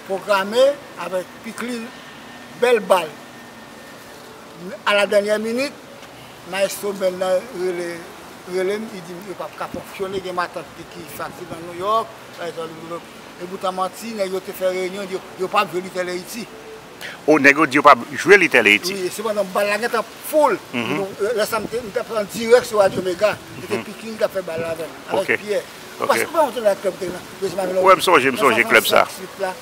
Pwograme avèk Piklin, bèl bal. A la dènyè minit, maestro band nan rele, rele m, li di m yo p ap ka fonksyone, gen matant li ki fatige nan Nouyòk, bagay sa, e poutan manti, nèg yo te fè reyinyon, yo, yo p ap jwe Little Haiti. O, nèg yo di yo p ap jwe Little Haiti. Wi, sepandan bal la gentan full. Lè sa m te, m t ap an dirèk sou Radyo Mega. Se te Pikin ki t ap fè bal la avè m, avèk Pyè. Ou pa, ou pa montre nan klèb te nan, dezye mamelodi. Wi, m sonje, m sonje klèb sa.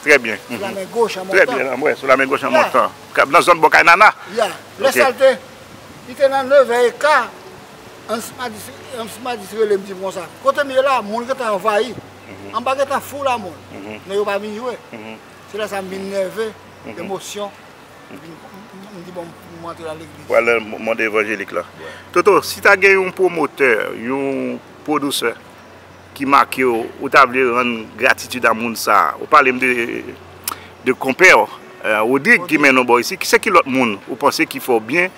Trè byen. Sou lamen goch an montan. Trè byen, m wè, sou lamen goch an montan. Nan zòn bò kay Nana. Ya. Lè sa l te, li te nan nevè e ka. Ansmadis, Ansmadis rele m, di m konsa, kote m ye la, moun gentan anvayi. Anba gentan full a moun. Men yo pa vin jwe. Se lè sa m vin nève, emosyon. M di, bon, m antre nan legliz. Pral nan monde evanjelik la. Toto, si ta gen yon pwomotè, yon pwodisè ki make w, ou ta vle rann gratitid a moun sa a? Ou pale m de, de konpè w, eh, Rodrig ki mennen w bò isi. Kisa ki lòt moun ou panse ki fè w byen,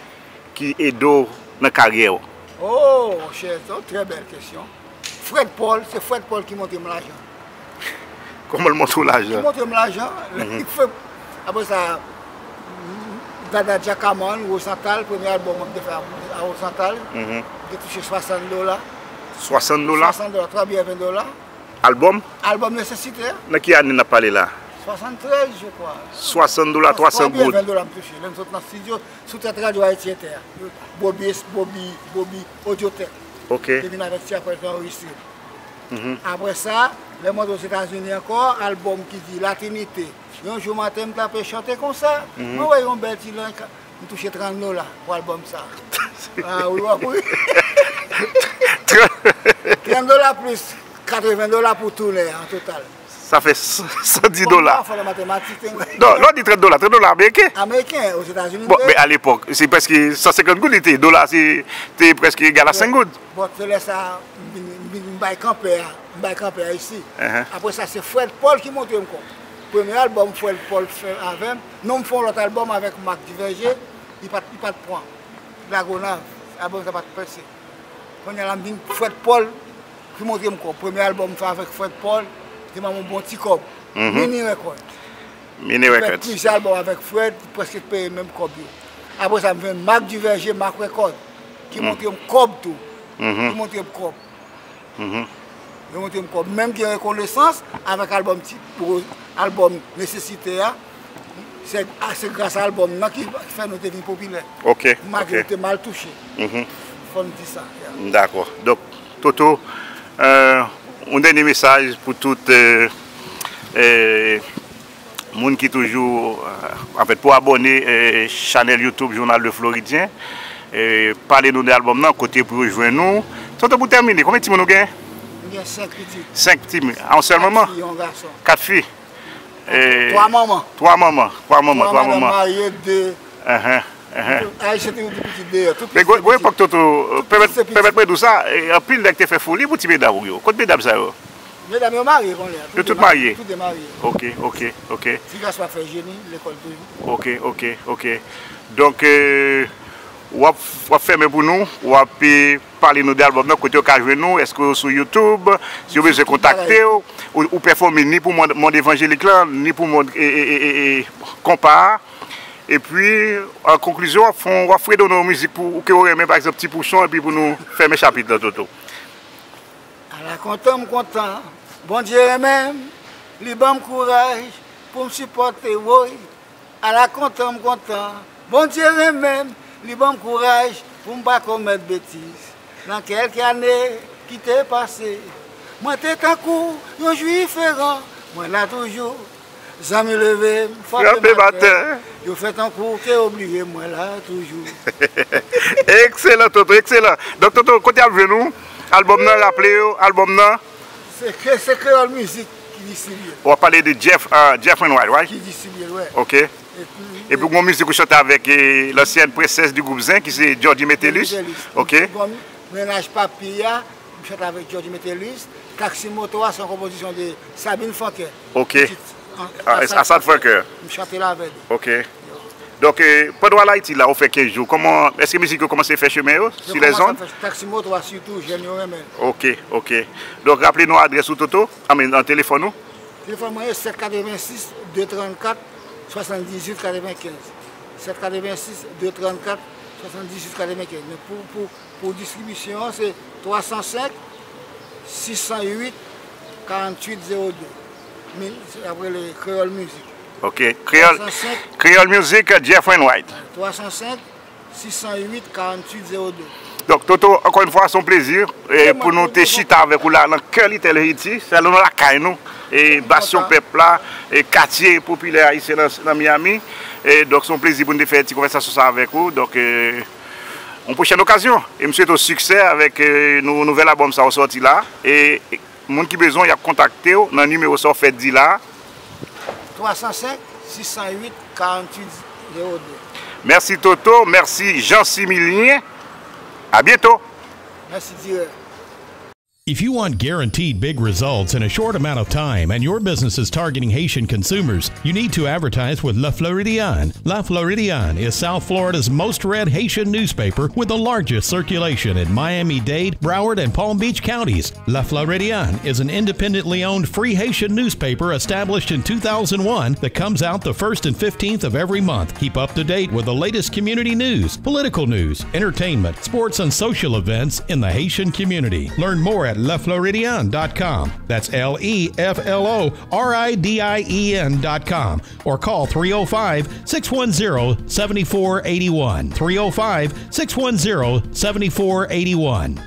ki ede w nan karyè w? Oh, monchè, se yon trè bèl kesyon. Fred Paul, se Fred Paul ki montre m lajan. Kòman l montre w lajan? Ki montre m lajan. Apre sa, Dada Jackaman, Rosantal, premye albòm mwen te fè a Rosantal, m te touche swasant dola. Swasant dola? Swasant dola, twa biyè ven dola. Albòm? Albòm Nesesite a. Nan ki ane n ap pale la? Swasanntrèz, je kwa. Swasant dola, twa san goud. Twa biyè ven dola m touche. Lè m sot nan estidyo, sou tèt Radyo Ayiti Entè a. Bobi, Bobi, Bobi, Audiotech. Ok. Te vin avèk ti apèl fè anrejistre. Apre sa, lè m antre Ozetazini ankò, albòm ki di La Trinité, Yon jou maten m t ape chante konsa, mwen wè yon bèl ti lanj, m touche trant dola pou albòm sa. Ah wi, w ap ri. Trant dola plis katreven dola pou toune an total. Sa fè san dis dola. Fò matematik. Non, lè w di trant dola, trant dola ameriken. Ameriken, Ozetazini. Bon, men alepòk, se prèske san senkant goud li te ye. Dola, se te prèske egal a senk goud. Bon, se lè sa, m vin, m vin, m bay kanpe a, m bay kanpe a isi. Apre sa, se Fred Paul ki montre m kòb. Premye albòm Fred Paul fè avè m, non m fè yon lòt albòm avèk Marc Duverger, li pa t, li pa t pran. Lagonav, albòm sa pa t pèse. Kounye a la, m vin Fred Paul ki montre m kòb. Premye albòm m fè avèk Fred Paul, te ban m yon bon ti kòb. Mini Record. Mini Record. M fè plizyè albòm avèk Fred, prèske peye menm kòb yo. Apre sa, m jwenn Marc Duverger, Marc Record, ki montre m kòb tou. Ki montre m kòb. Yo montre m kòb. Menm gen rekonesans avèk albòm ti, pou albòm Nesesite a. Se, a, se gras a albòm nan ki fè nou te vin popilè. Ok, malgre nou te mal touche. Fò n di sa. Dakò. Donk, Toto, euh, yon dènye mesaj pou tout, euh, euh, moun ki toujou, euh, anfèt, pou abòne, euh, chanèl YouTube Jounal Le Floridien, euh, pale nou de albòm nan, kote pou yo jwenn nou. Toto, pou tèmine, konbyen timoun ou gen? M gen senk pitit. Senk timoun. A, yon sèl manman? Kat fi, yon gason. Kat fi. Twa manman. Twa manman, twa manman, twa manman. Twa madanm marye, de. Ayisyen te mete pitit deyò. Men gwo, gwo epòk, Toto, pèmèt, pèmèt mwen di w sa, e, anpil nèg te fè foli pou ti medam ou yo. Kot medam sa yo? Medam yo marye kounye a. Yo tout marye? Tout de marye. Ok, ok, ok. Ti gason ap fè jeni, lekòl toujou. Ok, ok, ok. Donk, euh, w ap, w ap fèmen pou nou, w ap, eh, pale nou de albòm nan, kote yo ka jwenn nou, èske yo sou YouTube, si yo bezwen kontakte w, ou, ou pèfòme ni pou mond, mond evanjelik lan, ni pou mond, e, e, e, e, e, konpa a. Epi, an konklizyon, w ap fè, w ap fredo nou yon mizik pou, ke w renmen, pa egzanp, Ti Pouchon, epi pou nou fèmen chapit lan, Toto. Ala kontan m kontan, Bondye renmen m, li ban m kouraj pou m sipòte, woy. Ala kontan m kontan, Bondye renmen m, li ban m kouraj pou m pa komèt betiz. Nan kèlke ane ki te pase, mwen te tankou yon jwiferan, mwen la toujou. Zanmi leve m, frape m atè. Yo fè tankou ke yo bliye m, mwen la toujou. Ekselan, Toto, ekselan. Donk, Toto, kote y ap jwenn ou? Albòm nan, raple yo, albòm nan? Se kre-, se Kreyòl Mizik ki distribye l. W ap pale de Jeff, ah, Jeff Wainwright, right? Ki distribye l, wi. Ok. Epi, epi gon mizik ou chante avèk, eh, l'ancienne princesse du groupe Zen, ki se Georgie Metellus. Georgie Metellus. Ok. Gon Mennaj Papi a, m chante avèk Georgie Metellus. Taxi Moto a, se yon konpozisyon de Sabine Franquin. Ok. Tit, ah, Assad Franquin. M chante l avè li. Ok. Donk, eh, pandan w al Ayiti la, ou fè kenz jou. Kòman, èske mizik yo kòmanse fè chemen yo sou lèzond? Yo kòmanse fè, Taxi Moto a sitou, jèn yo renmen l. Ok, ok. Donk, raple nou adrès ou, Toto, anmen, nan telefòn ou. Telefòn mwen se sèt katrevensis, de trannkat, swasanndizuit katrevenkenz. Sèt katrevensis, de trannkat, swasanndizuit katrevenkenz. Men pou, pou, pou distribisyon an, se twa san senk, sis san uit, karanntuit zewo de. Men, se ap rele Kreyòl Mizik. Ok, Kreyòl, twa san senk. Kreyòl Mizik, Jeff Wainwright. Twa san senk, sis san uit, karanntuit zewo de. Donk, Toto, ankò yon fwa, se yon plezi, eh, pou nou te chita avèk ou la, nan kè Little Haiti, se nan lakay nou, e Basyon Pèp la, e katye popilè ayisyen nan, nan Miami. E donk, se yon plezi pou nou te fè ti konvèsasyon sa avèk ou. Donk, eh, yon pwochèn okazyon. E m swete w siksè avèk, eh, nou, nouvèl albòm sa w sòti la. E, e moun ki bezwen, y ap kontakte w nan nimewo sa w fèk di la a. Twa san senk, sis san uit, karanntuit zewo de. Mèsi Toto, mèsi Jean Similien. A byento. Mèsi Dirèk. If you want guaranteed big results in a short amount of time and your business is targeting Haitian consumers, you need to advertise with Le Floridian. Le Floridian is South Florida's most read Haitian newspaper with the largest circulation in Miami-Dade, Broward, and Palm Beach counties. Le Floridian is an independently owned free Haitian newspaper established in two thousand one that comes out the first and fifteenth of every month. Keep up to date with the latest community news, political news, entertainment, sports, and social events in the Haitian community. Learn more at le floridian dot com. That's L E F L O R I D I E N dot com. Or call three oh five, six one zero, seven four eighty-one. Three oh five, six one zero, seven four eighty-one.